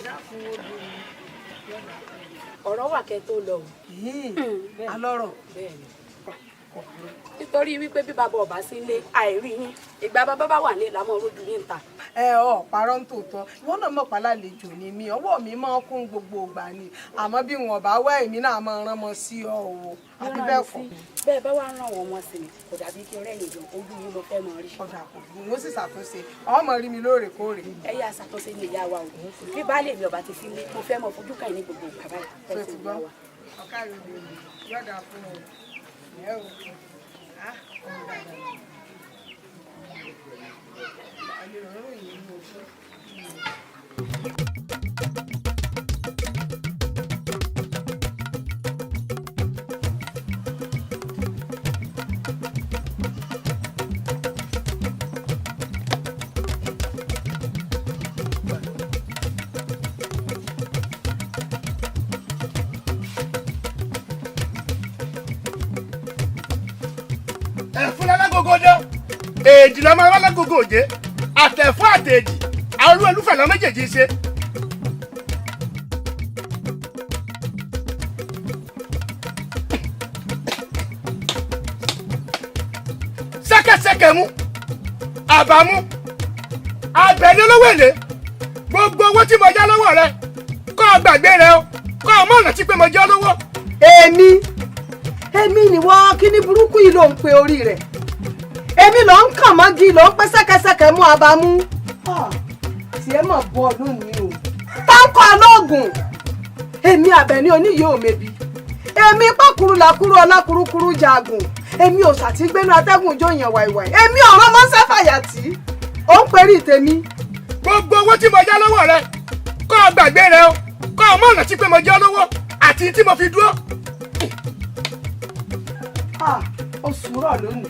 dákun obìnrin. Ọ̀rọ̀ wà kẹ́ tó lọ o. Alọ́rọ̀. Nítorí wípé bí bàbá ọba sí ilé, àìrí yín. Ìgbà bàbá bá wà ní ìlàmọ́ rojú yín ta. Ẹ ọ parọ́ ń tòótọ́, ìwọ náà mọ̀ pálálejò ni mí, ọwọ́ mi máa ń kún gbogbo ìgbà ni. Àmọ́ bí wọn bá wá, èmi náà máa rán mọ́ sí ọ o, àbí bẹ́ẹ̀ kọ́? Bẹ́ẹ̀ bá wà ràn wọ́n mọ́ sí mi, kò dàbí kí rẹ́yìn gan ojú yín mo fẹ́ mọ rí. Ọ̀dà kò burú, ó sì ṣàtúnṣe, ọmọ rí mi lóòrèkóòrè. Ẹ yá ṣàtúnṣe ní ìyá wa o. Bí baálé mi ọba ti sí ilé, mo fẹ́ mọ fojú kàn ní gbogbo ìgbà báyìí. Tó ti gbọ́, ọ̀ká rẹ̀ yọ̀dà fún ọ ẹ o. Ah, ọmọ dáadáa ni. Àlè rọrùn yìí ní ojú. Ẹ̀fún lálágógó dán, èjì lọ́mọ alágógó òjé, àtẹ̀fún àtẹ̀jì àwọn olúfẹ̀ lọ méjèèjì ṣe. Ṣẹ́kẹ́ṣẹkẹ̀ mú àbámú àgbẹ̀ni olówó èlé, gbogbo owó tí mo yá lọ́wọ́ rẹ, kọ́ ọ gbàgbé rẹ o, kọ́ ọ mọ̀ rántí pé mo jẹ́ olówó. Èmi ni wọ́n kíní burúkú yìí ló ń pe orí rẹ̀, èmi ló ń kàn mọ́gi, ló ń pẹ́ ṣẹ́kẹ́ṣẹkẹ̀ mú abamú. Tiẹ̀ mọ̀ bọ́ lónìí o, táǹkọ̀ alóògùn, èmi Àbẹ̀ní oníyìí ò mebi, èmi pàkúrú làkúrú ọlákúrúkúrú jagun, èmi ò ṣàtìgbénu atẹ́gùn jóyàn wàìwàì, èmi ọ̀rọ̀ mọ́ sẹ́fàyàtì ó ń perí tèmi. Gbogbo owó tí mo yá lọ́wọ́ rẹ, kọ́ ọ gbàgbé rẹ o, kọ́ ọ mọ̀ rántí pé mo jẹ́ olówó àti tí mo fi dúró. Ó sùúrọ̀ lónìí,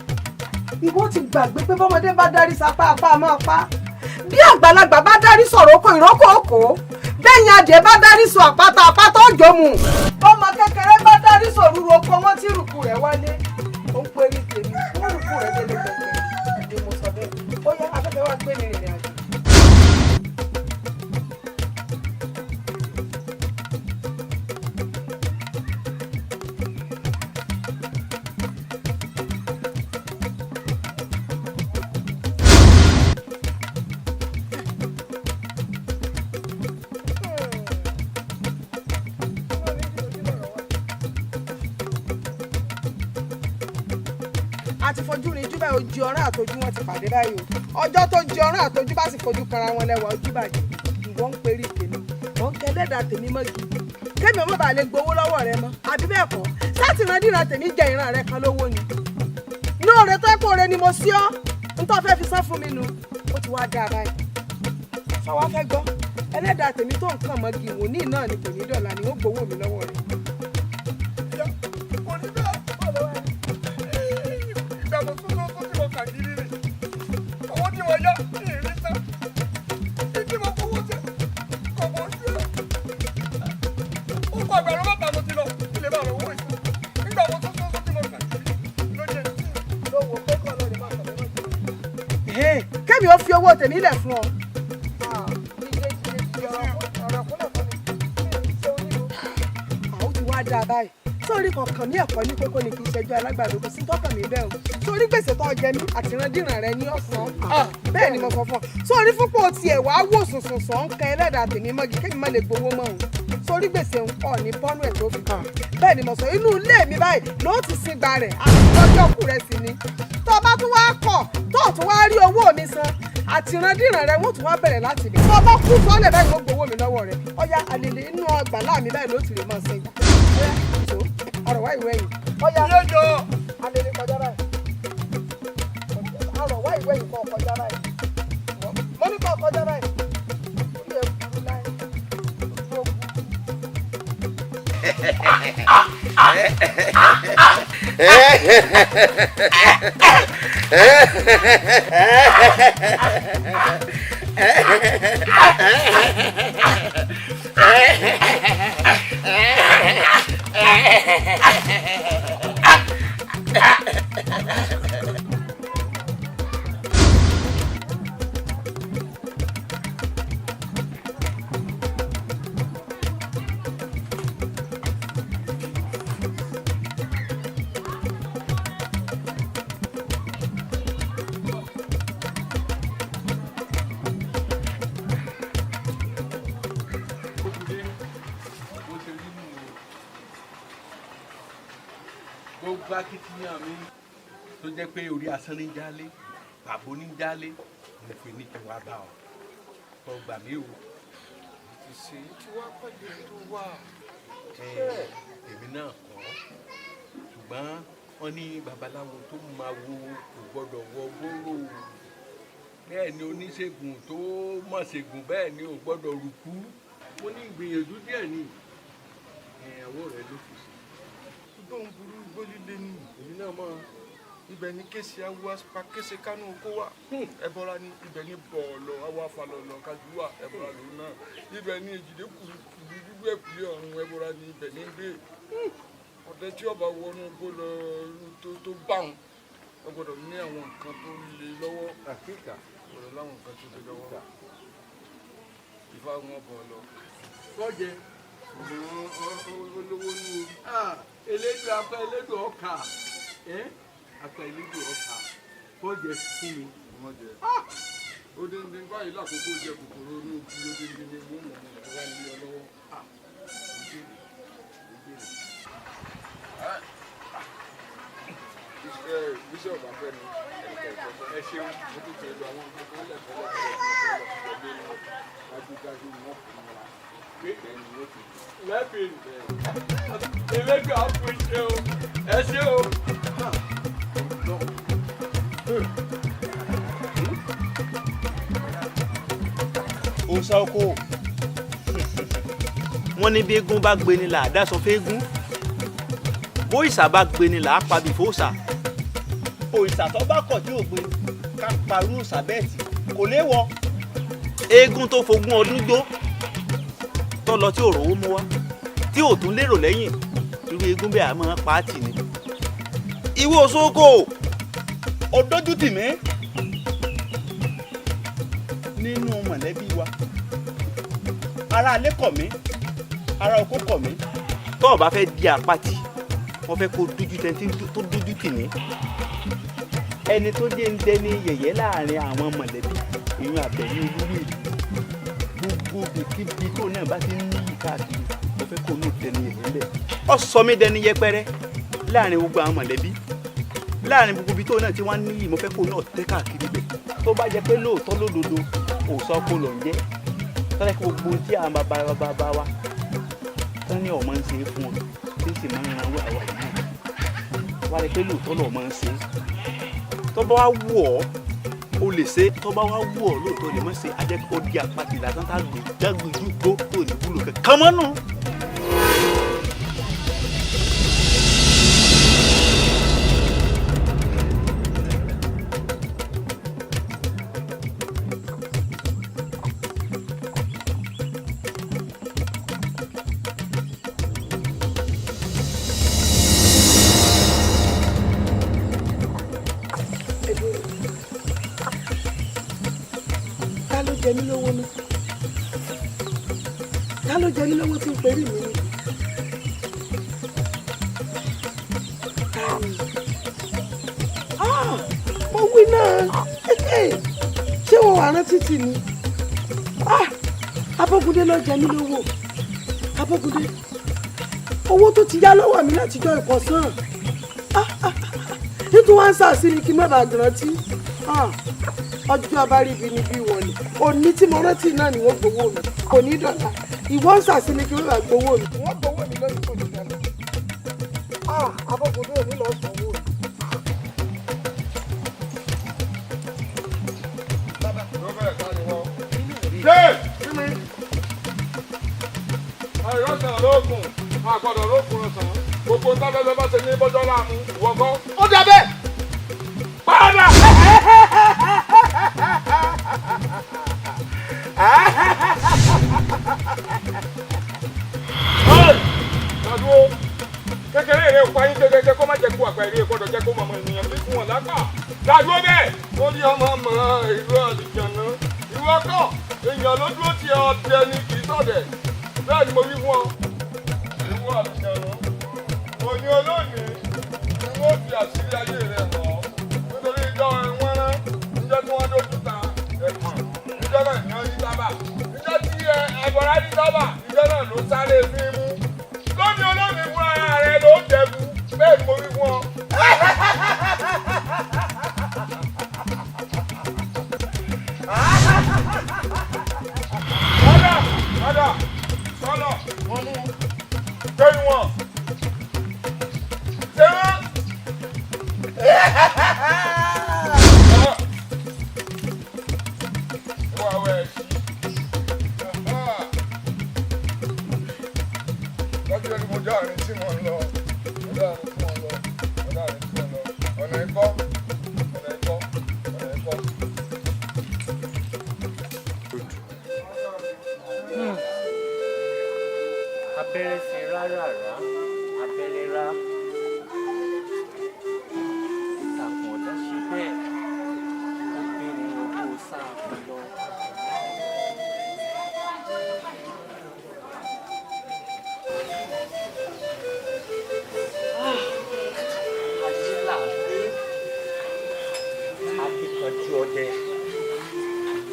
ìwọ ti gbàgbé pé bọ́mọdé bá dárí sapá apá máa pa, bí àgbàlagbà bá dárí sọ̀rọ̀ oko ìrókò òkò, bẹ́yìn adìẹ bá dárí sọ àpáta àpáta òjò mu, ọmọ kékeré bá dárí sọ̀rọ̀ oko wọn tí rùkù rẹ̀ wálé. Ó ń perí tèmi, wọ́n rùkù rẹ̀ délé pẹ̀pẹ̀, èdè mo sọ bẹ́ẹ̀. Ó yá, afẹ́fẹ́ wá gbé mi rìnrìn àjò. Àti fojú rin jú báyìí, ojú ọ̀rán àtọjú wọn ti pàdé báyìí o. Ọjọ́ tó ju ọ̀rán àtọjú bá sì fojú kanra wọn lẹ́wà ojú bàjẹ́. Ìwọ ń perí tèmi, mò ń kẹlẹ́dà tèmi mọ́gi kémi ọmọ bàa lè gbowó lọ́wọ́ rẹ mọ́, àbí bẹ́ẹ̀ kọ́? Sátìrandíran tèmi jẹ ìran rẹ kan lówó ni ní òre tó kó ore ni mo sí ọ́ ntọ́ fẹ́ fi sán fún mi nu. Ó ti wá dáa báyìí, sọ wá fẹ́ gbọ́, ẹlẹ́dàá tèmi tó nǹkan mọ́gi wò ní náà ni kò ní dọ̀la ni ó gbowó mi lọ́wọ́ rẹ. Ìgbà mo tún tó tí mo kà gírí rè owó tí mo yá ìrírí tán tí mo kówó tẹ kò mọ̀ sí ẹ̀. Ó kọ àgbàdo mẹ́ta mo ti lọ ilé bá lọ owó ìsìn. Nígbà mo tún tó tí mo kà gírí ló jẹ́ lówó pé kọ́ lórí má kàn mí lọ́jọ́. Kémi ó fi owó tèmi lẹ̀ fún ọ. Àwọn ti wá dáa báyìí, sórí kọ̀ọ̀kan ní ẹ̀kọ́ ní kókó ni kì í ṣẹjọ́ alágbàdo, kò sí tọ́kàn mi bẹ́ẹ̀ o. Sórí gbèsè tó jẹ mí àtìrandíran rẹ ní ọ̀sán, bẹ́ẹ̀ ni mo sọ fún ọ. Sórí fúnpọ̀ tiẹ̀ wàá wò sùnsùnsùn ń kan ẹlẹ́dàá tèmi mọ́gi kémi má lè gbowó mọ́ o. Sórí gbèsè ń ọ̀ ní bọ́nú ẹ̀ tó fi kàn, bẹ́ẹ̀ ni mo sọ. Inú ilé mi báyìí ló ti sin gba rẹ̀ àti lọ́jọ́ kù rẹ̀ sí ni. Tó o bá tún wá kọ̀ tó o tún wá rí owó mi san, àtìrandíran rẹ wọ́n tún wá bẹ̀rẹ̀ láti ibẹ̀. Tó o bá kú sọ́lẹ̀ báyìí, wọ́n gbowó mi lọ́wọ́ rẹ̀. Ọ̀ya àlèlè inú ọgbà láàmì báyìí ló ti lè máa sin gbà. Ọ̀rọ̀ wá ìwé yìí. Ọ̀ya àlèlè kọjá báyìí. Ọ̀rọ̀ wá ìwé yìí kọ́ kọjá báyìí. Mo ní kọ́ kọjá báyìí. Orí ẹ̀ burú láyé. Ojú ogun. Gbogbo akitiyan mi tó jẹ́ pé orí asán ní jálé, pàbó ní jálé, mo fi ní kí n wá bá ọ kọ gbà mí o. Ti ṣe tí wàá pàdé tó wà. Èmi náà kọ́, ṣùgbọ́n wọ́n ní babaláwo tó máa wo kò gbọ́dọ̀ wọ gbóró, bẹ́ẹ̀ ni oníṣègùn tó mọ̀ ṣègùn bẹ́ẹ̀ ni ò gbọ́dọ̀ rúkú. Mo ní ìgbìyànjú díẹ̀ ni ìyàwó rẹ ló fi sí. Ṣùgbọ́n burú gbólílé ni. Èmi náà mọ̀. Ibẹ̀ ni kése awo pa kése kánú kó wà, ẹbọra ni ibẹ̀ ni bọ̀ọ̀lọ̀ awo afalọ̀lọ̀ kájú wà, ẹbọra lòun náà. Ibẹ̀ ni èjìdé kùrukùru dúdú ẹ̀kúlé ọ̀run, ẹbọra ni ibẹ̀ ní gbé. Ọ̀dẹ tí ọba wọnú gbó lọ tó bá wọn, ẹ gbọ́dọ̀ ní àwọn nǹkan tó le lọ́wọ́. Àkíkà. Gbọ́dọ̀ láwọn nǹkan tó le lọ́wọ́. Ifá wọn bọ̀ lọ. Kọ́jẹ. Olówó ní o. Elédùn apá elédùn ọkà. Apá elédùn ọkà. Kọ́jẹ fún mi. Ọmọdé. Odindi báyìí lákòókò jẹ kòkòrò inú ojú odindi ni mo mọ̀ mọ̀ wá ní ọ lọ́wọ́. Bísí ọ̀bà fẹ́ ni ẹ ṣeun, mo ti tẹ̀lé àwọn nǹkan lẹ́kọ̀ọ́ lẹ́kọ̀ọ́ dájúdájú ni wọ́n fún wa. Lẹ́bìrì. Elédùn àpò ìṣe o. Ẹ ṣé o. Òòṣà oko, wọ́n ní bí eégún bá gbé ni là á dáṣọ fẹ́ẹ́gún, bóìṣà bá gbé ni là á pabì fóòṣà. Òòṣà tó bá kọ̀ tí ò gbé ká parú òòṣà bẹ́ẹ̀ tì kò léwọ. Eégún tó fogún ọdún gbó tó lọ tí ò rówó mú wá tí ò tún lérò lẹ́yìn, irú eégún bẹ́ẹ̀ á máa pa á tì ní. Ìwọ Òṣogbo ó dójú tì mí nínú mọ̀lẹ́bí wa, ará ilé kọ̀ mí, ará oko kọ̀ mí. Tó o bá fẹ́ di àpatì, wọ́n fẹ́ kó dójú tẹ́ntì tó dójú tì mí. Ẹni tó jẹ́ ń dẹni yẹ̀yẹ́ láàrin àwọn mọ̀lẹ́bí ìyún Àbẹ̀ní olúwìrì, gbogbo ibikíbi tó náà bá ti ń níyì káàkiri, mo fẹ́ kó ní dẹni yẹ̀yẹ́ bẹ́ẹ̀. Ó sọ mí dẹni yẹpẹrẹ láàrin gbogbo àwọn mọ̀lẹ́bí. Láàrin gbogbo ibi tó náà tí wọ́n níyì, mo fẹ́ kó náà tẹ́ káàkiri bẹ̀. Tó bá jẹ́ pé lóòótọ́ lódodo òòṣà oko ló ń jẹ́, tọ́lá kí gbogbo tí àwọn bàbá bàbá wa tán ní ọmọ ń ṣe é fún wọn, tí sì máa ń ran owó àwa yìí náà wá rí pé lóòótọ́ lọ́ọ́ máa ń ṣe é. Tó bá wá wù ọ́, o lè ṣe é. Tó bá wá wù ọ́ lóòótọ́, lè má ṣe é. Ajẹ́ kó di apàtì lásán tá a gbé jágbe ojú gbó tó ní wúlò kankan mọ́ nù. Ta ló jẹ mí lówó náà? Ta ló jẹ mí lówó tí ń perí mi níbi? Ta ni? Ah, mo wí náà, ṣé wọn wà rántí tì ní? Ah, Abógundé ló jẹ mí lówó. Abógundé, owó tó ti yá lọ́wọ́ mi látijọ́ ìkọ̀sán. Ah, ah, ah, nítorí wọn ń sàsí ni kí n má bàa rántí. Ah, ọjọ́ abáríbi ni bí wọlé òní tí mo rántí náà ni wọ́n gbowó mi, kò ní dọ̀là. Ìwọ ń sàsí ni kí wọ́n bá gbowó mi. Wọ́n gbowó mi lónìí, kò ní dọ̀là. Ah, Abógundé ò ní lọ sanwó mi. Ṣé kíni? Àìrọ́sàn lóògùn, àgbọ̀dọ̀ lóògùn ọ̀sán. Gbogbo ń tábẹ́fẹ́ bá ṣe ní bọ́jọ́ láàmú, ìwọ kọ́. Ó dà bẹ́ẹ̀. Padà! Dàdúró kékeré rẹ̀ pa yín kékeré kó má jẹ́ kó àgbà eré gbọ́dọ̀ jẹ́ kó mọ̀mọ́ ènìyàn bí fún wọn lápá. Dàdúró bẹ́ẹ̀. Ó ní ọmọ mọ̀ ìlú àlùjànnú. Ìwọ kọ́, èèyàn ló dúró ti ọdẹ ni kì í sọ̀dẹ̀. Bẹ́ẹ̀ ni mo wí fún ọ. Ìwọ àlùjànnú. Òní olónìí ni wọ́n fi àṣírí ayé rẹ̀ hàn ọ́. Nítorí ìjọ wọn rán, níjọ́ tí wọ́n dójú ta ẹ̀pọ̀n, níjọ́ náà ní wọ́n rí sábà. Níjọ́ tí ẹ̀bọ̀rá rí sábà, níjọ́ náà ló sáré fíìmù. Lónìí olónìí fúnra rẹ̀ ló jẹ̀bù. Bẹ́ẹ̀ ni mo wí fún ọ. Padà, padà, sọ́lọ̀, wọ́n mú jẹ́yìn wọn. Ṣé wọ́n? Dájúdájú mo já àárín tí mo ń lọ, mo já àárín tí mo ń lọ, mo já àárín tí mo ń lọ, ọ̀nà ikọ́, ọ̀nà ikọ́, ọ̀nà ikọ́. Abẹ́rẹ́ sí rárá rá, abẹ́rẹ́ rá. Ìtàkùn ọ̀dá ṣe bẹ́ẹ̀, ó gbé ní owó sáà lọ. Ayé là ń gbé, akíkanjú ọdẹ,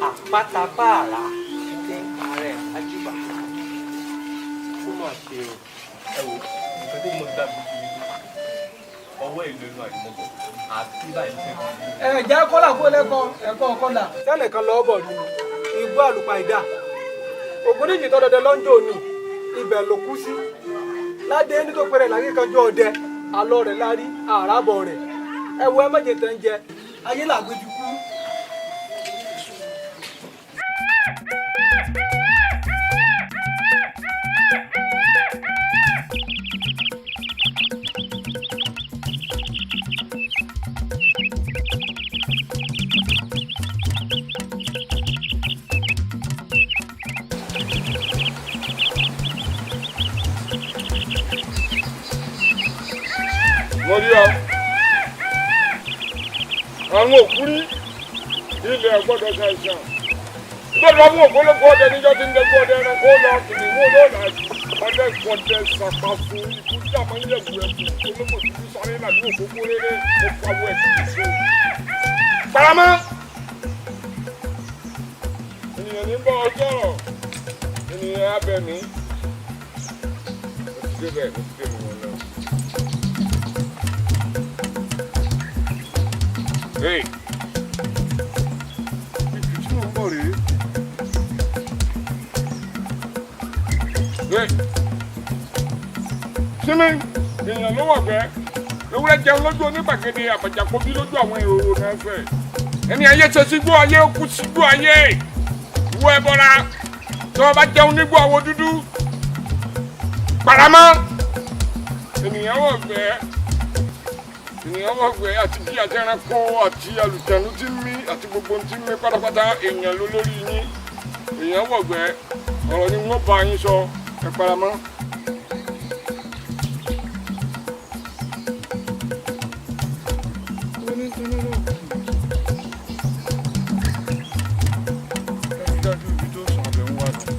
àpáta báàrà ní ààrẹ àjùbà. Ó mà ṣe o. Ẹ wo nǹkan tí mo dá gbogbo yìí, ọwọ́ ìlú inú àdìmọ́bọ̀ àti báyìí ṣe kàn. Ẹ jẹ́ kọ́là kó lẹ́kọ̀ọ́ ẹ̀kọ́ kọ́là sẹ́nìkan lọ́ọ́ bọ̀ nínú igbó àlùpàìdà Ògúndíjì tó dọdẹ lọ́njọ́ òní, ibẹ̀ ló kú sí. Ládé ní tó pẹrẹ lákìkanjú ọdẹ, alọ́ rẹ̀ lárí àràbọ̀ rẹ̀. Ẹ wo, ẹ méje tẹ́ ń jẹ ayé làgbéjú kú. Mo rí ọ, àwọn òkú rí ilẹ̀ gbọ́dọ̀ ṣàìsàn gbọ́dọ̀ mú ògbólógbò ọdẹ níjọ́ tí ń dẹ́gbọ́ ọdẹ ẹranko lọ kìnìún olóòlà ọdẹ gbọ́dẹ ṣàpàfù ikú tí a máa ń yẹ̀wù ẹ̀kú ológbò dúdú sáré làlú òkókó rere mo pawọ́ ẹ̀kú so. Paramọ́ ènìyàn ní bọ́ ọ sọ̀rọ̀, ènìyàn abẹ̀mí mo ti débẹ̀, mo ti débẹ̀ wọn lọ. Hey. Ibi tí mò ń bọ̀ rèé. Hey. Sinmi, èèyàn ló wọ̀ gbẹ́. Ewúrẹ́ jẹun lójú onígbàgede àbàjàkọ́bí lójú àwọn èrò náà fẹ̀. Ẹni ayé ṣe sígbó ayé ó kú sígbó ayé. Ìwọ ẹbọra tí wọ́n bá jẹun nígbó àwọ̀ dúdú. Paramọ́. Ènìyàn wọ̀ gbẹ́. Ènìyàn wọ̀ gbẹ́ àti bí àti ẹranko àti àlùjànnú tí ń mí àti gbogbo ohun tí ń mí pátápátá èèyàn ló lórí yín. Èèyàn wọ̀ gbẹ́. Ọ̀rọ̀ ni wọ́n bá yín sọ. Ẹ paramọ́. Dájúdájú ibi tó sàn abẹ ń wá nù.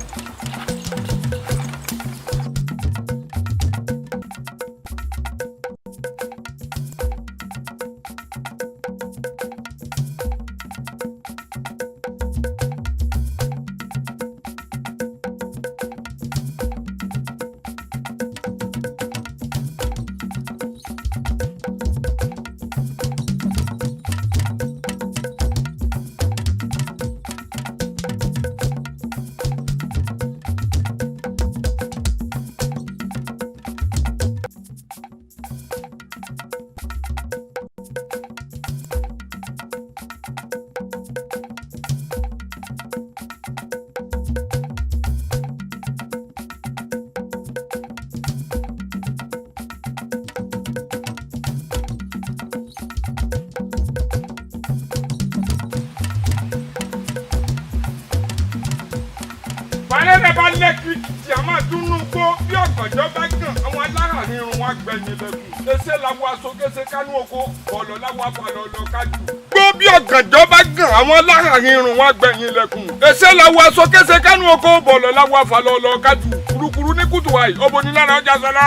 Balẹ̀rẹ̀ bá lẹ́kìtì a máa dúnú gbó bí ọ̀gànjọ́ bá gàn àwọn alára ní irun wọn gbẹ̀yìn lẹ́kùn. Ẹsẹ̀ làwọn aṣọ kése kánú oko bọ̀lọ̀ láwọn afàlọ́ lọ kájú. Gbó bí ọ̀gànjọ́ bá gàn àwọn alára ní irun wọn gbẹ̀yìn lẹ́kùn. Ẹsẹ̀ làwọn aṣọ kése kánú oko bọ̀lọ̀ láwọn afàlọ́ lọ kájú. Kurukuru ní kùtù wáyé ọbọ ní lára ọjà sọlá.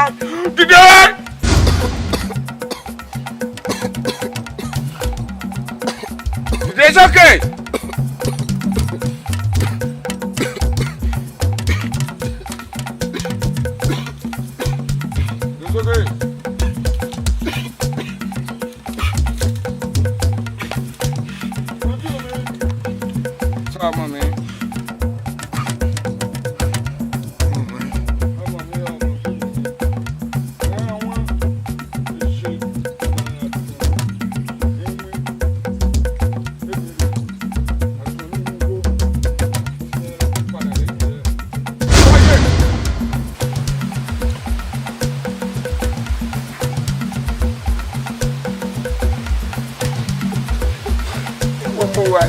Dìde! Dìde sókè! Dìde sókè! Sọ ọmọ mi. Ọmọ mi ọmọ mi. Ẹ àwọn ìṣe Gbogbo wa.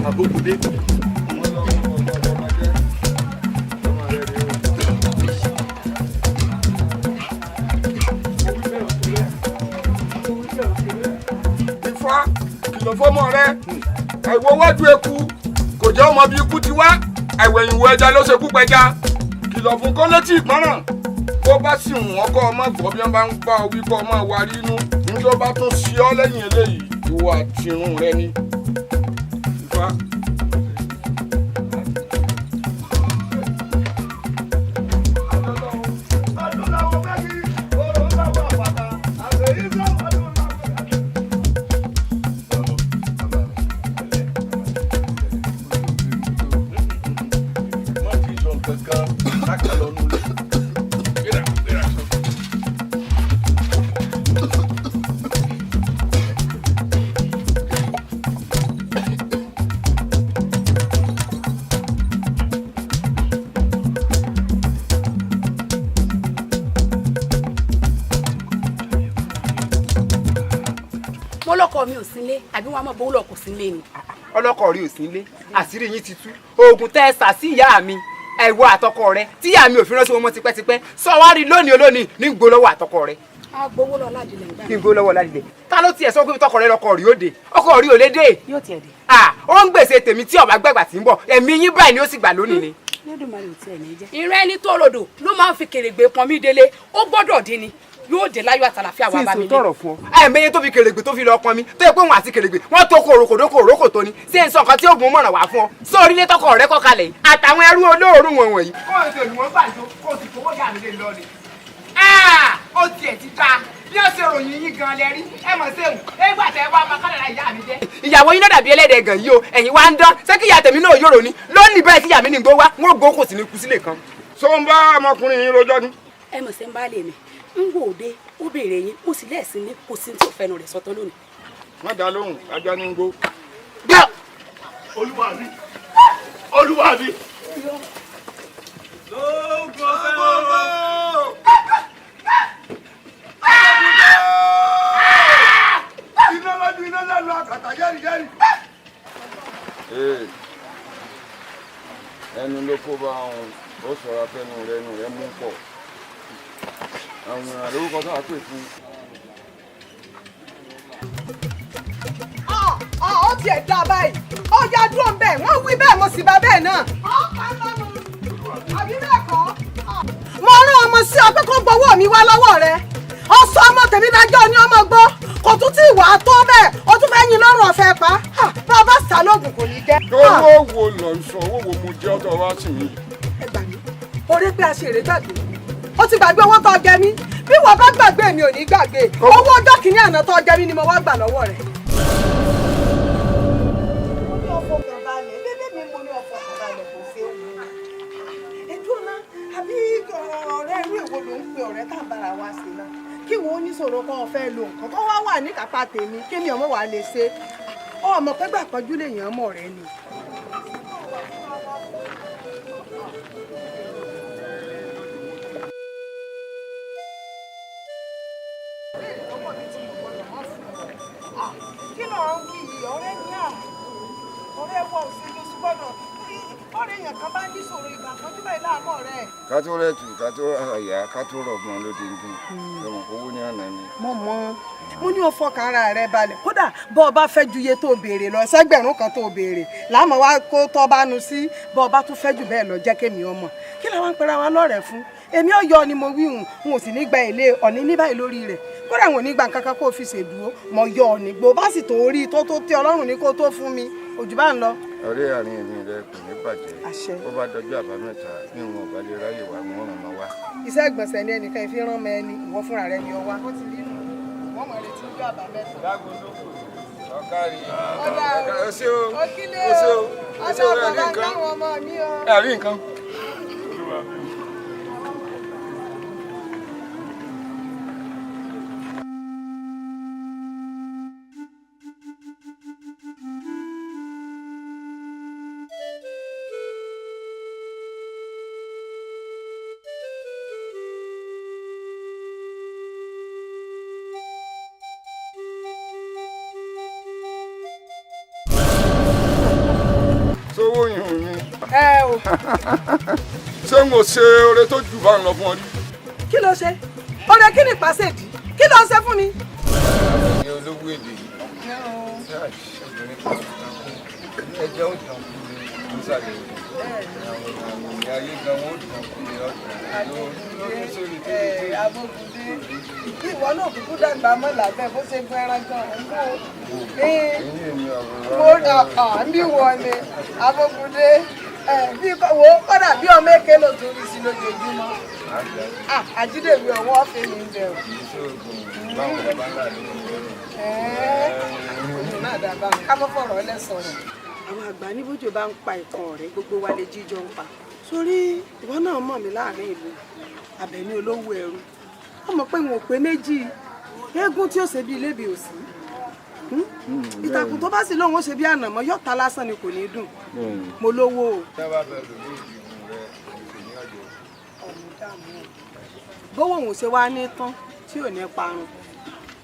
Abókudé. Ifá kìlọ̀ fọ́mọ rẹ àìwọ wájú eku kò jẹ́ ọmọ bí ikú ti wá àìwẹ̀yìnwó ẹja ló ṣekú pẹja kìlọ̀ fún kó létí ìgbọ́ràn bó bá sì wọ́n kọ́ ọmọ gbọ́ bí wọ́n bá ń bá ọ wí kọ́ ọmọ wa rí inú ní tó bá tún sí ọ lẹ́yìn eléyìí ìwọ àti irun rẹ ni. Ifá. kankan lákà lọ nulẹ̀. Gbéra gbéra sọ. Mo lọkọ mi ò sínlé, àbí wọn a máa bọ́ lọ kò sínlé ni. Ọlọ́kọ rí ò sí nílé, àṣírí yín ti tú. Oògùn tẹ́ ẹ sà sí ìyá mi, ẹ̀wọ̀ àtọkọ rẹ tí ìyá mi ò fi ránṣẹ́ wọn mọ́ tipẹ́tipẹ́, sọ wá rí lónìí olónìí ní gbó lọ́wọ́ àtọkọ rẹ. A gbowó lọ ládìlẹ̀ ń gbà. Kí n gbó lọ́wọ́ ládìlẹ̀? Ta ló tiẹ̀ sọ pé tọkọ rẹ lọkọ rí òde? Ọkọ rí ò lè dé. Yóò tiẹ̀ dé. Ah, ó ń gbèsè tèmi tí ọba gbẹ̀gbà tí ń bọ̀, ẹ̀mí yín báyìí ni ó sì gbà lónìí ni. Lẹ́dùnmarè ò tiẹ̀ ní jẹ́. Ìrẹ́ ẹni tó rodò ló máa ń fi kèrègbè pọn mí délé, ó gbọ́dọ̀ dín ni, yóò dé láyọ̀ àtàlàfíà wà bá mi tí n sọ tọrọ fún ọ. Àìmọye tó fi kèrègbè tó fi lọ pọn mi, tó yẹ pé òun àti kèrègbè wọn tó kòròkòdó kòrókò tó ni. Ṣé n sọ nǹkan tí oògùn mọ̀ràn wá fún ọ? Sọ orílẹ̀ tọkọ rẹ kọ kalẹ̀ yìí àtàwọn ẹrú olóòórùn wọn wọ̀nyí. Kó o tẹ̀lé wọn gbàjọ, kó o sì fowó yà mí lé lọ ni. Ó tiẹ̀ ti ta bí ó ṣe ròyìn yín gan lẹ rí ẹ mọ̀ sẹ́hùn ẹgbà tẹ wá bá kádàrá ìyá mi jẹ́. Ìyàwó yín náà dàbí ẹlẹ́dẹ̀ gan yìí o, ẹ̀yin wá ń dán. Ṣé kí ìyá tèmi náà yòrò ni lónìí báyìí? Kí ìyá mi ní gbó wá wọn ò gbó kò sí ní kú sílẹ̀ kan. Ṣó ń bá ọmọkùnrin yín rojọ́ ni? Ẹ mọ̀ sẹ́ ń bá lè mi ń wò dé, ó béèrè yín, ó sì lẹ́ẹ̀sìn ní kò sí tí ò fẹnu rẹ̀ sọtán lónìí. Má dá lóhùn, ajá ní gbó. Olúwa mi, olúwa mi. Lóògùn ọ̀fẹ́ o. Iná lójú, iná lẹ́nu, àkàtà yẹ́rì yẹ́rì. Ẹnu ló kó bá wọn, ó sọ̀rọ̀ afẹ́nu rẹ, ẹnu rẹ mú pọ̀ àwọn àlórúkọ tó wà pè fún. Ó tiẹ̀ dá báyìí, ó yá dúró ń bẹ̀, wọ́n wí bẹ́ẹ̀, mo sì bá bẹ́ẹ̀ náà. Àbí bẹ́ẹ̀ kọ́? Mo rán ọmọ sí ọ pé kó gbowó mi wá lọ́wọ́ rẹ. Ó sọ ọmọ tèmi dájọ́ ní ọmọ gbọ́, kò tún tí ì wà á tó bẹ́ẹ̀, ó tún fẹ́ yin lọ́rùn ọ̀fẹ́ pa. Bá a bá sàlóògùn kò ní jẹ́. Owó wo lọ ń sọ? Owó wo mo jẹ́ ọ̀dọ̀ wá sí mi? Ẹ gbà mí, orí pé a ṣe èrè gbàgbé, ó ti gbàgbé owó tó jẹ mí. Bí wọ́n bá gbàgbé mi ò ní gbàgbé owó ọjọ́ kìíní àná tó jẹ mí ni mo wá gbà lọ́wọ́ rẹ̀. Mo ní ọ̀fọ̀ kan balẹ̀, bébí mi, mo ní ọ̀fọ̀ kan balẹ̀, kò ṣe é wù. Ẹjọ́ náà, àbí ọ̀rẹ́ irú èwo ló ń pe ọ̀rẹ́ tá à ń bára wa ṣe náà? Kí wo oníṣòro kan fẹ́ lo nǹkan kó wá wà níkápá tèmi, kí mi ọmọ wa lè ṣe ọmọ pé gbà pọ́njú lè yàn án mọ̀ rẹ ni. Kí ló ń wí yìí? Ọ̀rẹ́ ní à ọ̀rẹ́ wọ òṣèlú gbọ́dọ̀ ọ̀rẹ́ èèyàn kan bá ní ìṣòro ìgbà kan tí báyìí láàmú rẹ̀. Ká tó rẹ̀ tù, ká tó àyà, ká tó rọ̀gbọ̀n lóde ń dùn ẹ̀wọ̀n owó ní àná ni. Mo mọ, mo ní o fọkàn ara rẹ balẹ̀, kódà bọ́ ọ bá fẹ́ ju iye tó o béèrè lọ, sẹ́gbẹ̀rún kan tó o béèrè láàmú wa kó tọ́ bá nu sí. Bọ́ ọ bá tún fẹ́ jù bẹ́ẹ̀ lọ, jẹ́ kémi ọmọ kí làwọn ń pera wa lọ́rẹ̀ẹ́ fún. Èmi ọ̀yọ́ ni mo wí hùn, n ò sì ní gba èlé ọ̀ní ní báyìí lórí rẹ̀, kódà wọn ò ní gba nǹkan kan kó o fi ṣèdúró. Mọ̀ yọ ọ̀ní gbó bá sì tó rí tó tó tẹ́ ọlọ́run ní kó tó fún mi, òjò bá ń lọ. Ọ̀rẹ́ àárín èmi rẹ kò ní bàjẹ́. Bó bá dọjọ́ àbámẹ́ta ní wọn ò bá lè ráyè wá, wọn ràn máa wá. Iṣẹ́ ìgbọ̀nsẹ̀ ni ẹnìkan ìfi rán mọ ẹni, ìwọ fúnra rẹ ni ọ wá. Ó ti rí nù, wọ́n mọ̀ retí ọjọ́ àbámẹ́ta. Ọ̀kárí. Ọ̀dà o ṣé o, òkìlẹ̀ o ṣé o, o, o ṣé ọ̀dà o, ẹ̀rí bàbá nǹkan. káwọn ọmọ mi o. Ẹ̀rí nǹkan. Sówó yìí mi. Ẹ o. Ṣé n ò ṣe oore tó jù bá ń lọ fún ọ rí? Kí ló ṣe? Ọ̀rẹ́, kí ni ìpàṣẹ dì? Kí ló ń ṣe fún mi? Ní olówó èdè yìí, obìnrin kan ẹjọ́ ó dàn kú mi nísàlẹ̀ òde. Àwọn ìyá ayé gan wọn ó dàn kú mi ọ̀dàn lórí sórí tó lè dé. Abókùndé, kí ìwọ náà kúkú dàgbà mọ́ làbẹ́ bó ṣe gun ẹran gan òun kó. Eyín mi ọ̀rọ̀ Mo ń bí wọ ni Abókùndé bí wo kọ́dà bí ọmọ èké ló tún rí sí lójoojúmọ́. Àjídèmí ọ̀wọ́ ọ̀fẹ́ mi ń bẹ̀ o. Báwọn bàbá ńlá mi ń bẹ̀rù. Òun náà dàbà ká mọ́ fọ̀rọ̀ ẹlẹ́sọ̀rọ̀. Àwọn àgbà ní bójú bá ń pa ìkan ọ̀rẹ́, gbogbo wa lè jíjọ ń pa. Torí ìwọ náà mọ̀ mí láàrin ìlú Àbẹ̀ní olówó ẹrú. Ó mọ̀ pé wọn ò pé méjì, eégún tí ó ṣe bí ilébi ò sí, ìtàkùn tó bá sì lóun ó ṣe bí ànàmọ́ yóò ta lásán ni, kò ní dùn. Mo lówó o. Bówó òun ṣe wá ní tán tí ò ní parun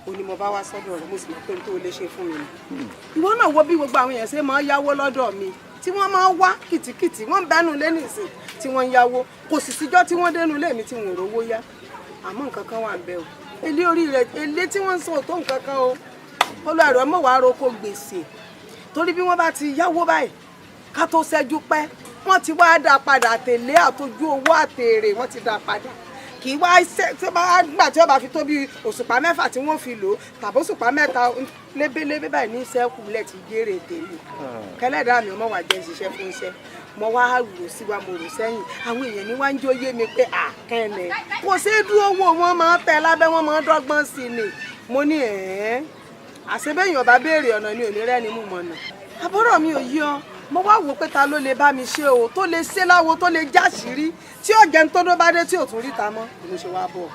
ò ní mo bá wá sọ́dọ̀ rẹ̀, mo sì mọ̀ pé n tó lè ṣe fún mi ni. Ìwọ náà wo bí gbogbo àwọn èèyàn ṣe máa ń yáwó lọ́dọ̀ mi, tí wọ́n máa ń wá kìtìkìtì, wọ́n ń bẹ́nu lé nìsín tí wọ́n ń yáwó, kò sì síjọ́ tí wọ́n dénú lé mi tí wọ́n ò rówó yá. Àmọ́ nǹkan kan wà ń bẹ o, èlé orí rẹ̀, èlé tí wọ́n ń san ò tó nǹkan kan o. Olú ẹ̀rọ mọ̀ wá roko gbèsè, torí bí wọ́n bá ti yáwó báyìí, ká tó ṣẹ́jú pẹ́, wọ́n ti wá dá padà, tèlé àtọjú owó àtèrè, wọ́n ti dá padà. Kì í wá ṣe tí ó bá gbà tí ó bá fi tó bí òṣùpá 6 tí wọ́n fi lò ó, tàbí òṣùpá 3 lébélébé báyìí ní sẹ́kù lẹ̀ ti jèrè tèmi. Kẹlẹ́dàá mi ọmọ wa jẹ́ ṣiṣẹ́ fún iṣẹ́. Mo wá rò sí wa, mo rò sẹ́yìn, àwọn èèyàn ní wá ń jó yé mi pé àkẹ́lẹ̀ kò ṣeé dúró wò, wọ́n máa ń tẹ lábẹ́, wọ́n máa ń dọ́gbọ́n sí ni. Mo ní ẹ̀ẹ́n àṣebéyàn ọba béèrè ọ̀nà ni òní rẹ́ni mú mọ̀nà. Àbúrò mi ò yí ọ. Mo wá wò pé ta ló lè bá mi ṣe o, tó lè ṣe láwo, tó lè jáṣìírí, tí ò jẹun tó dó bá dé tí ò tún ríta mọ́, mo ṣe wá bọ̀.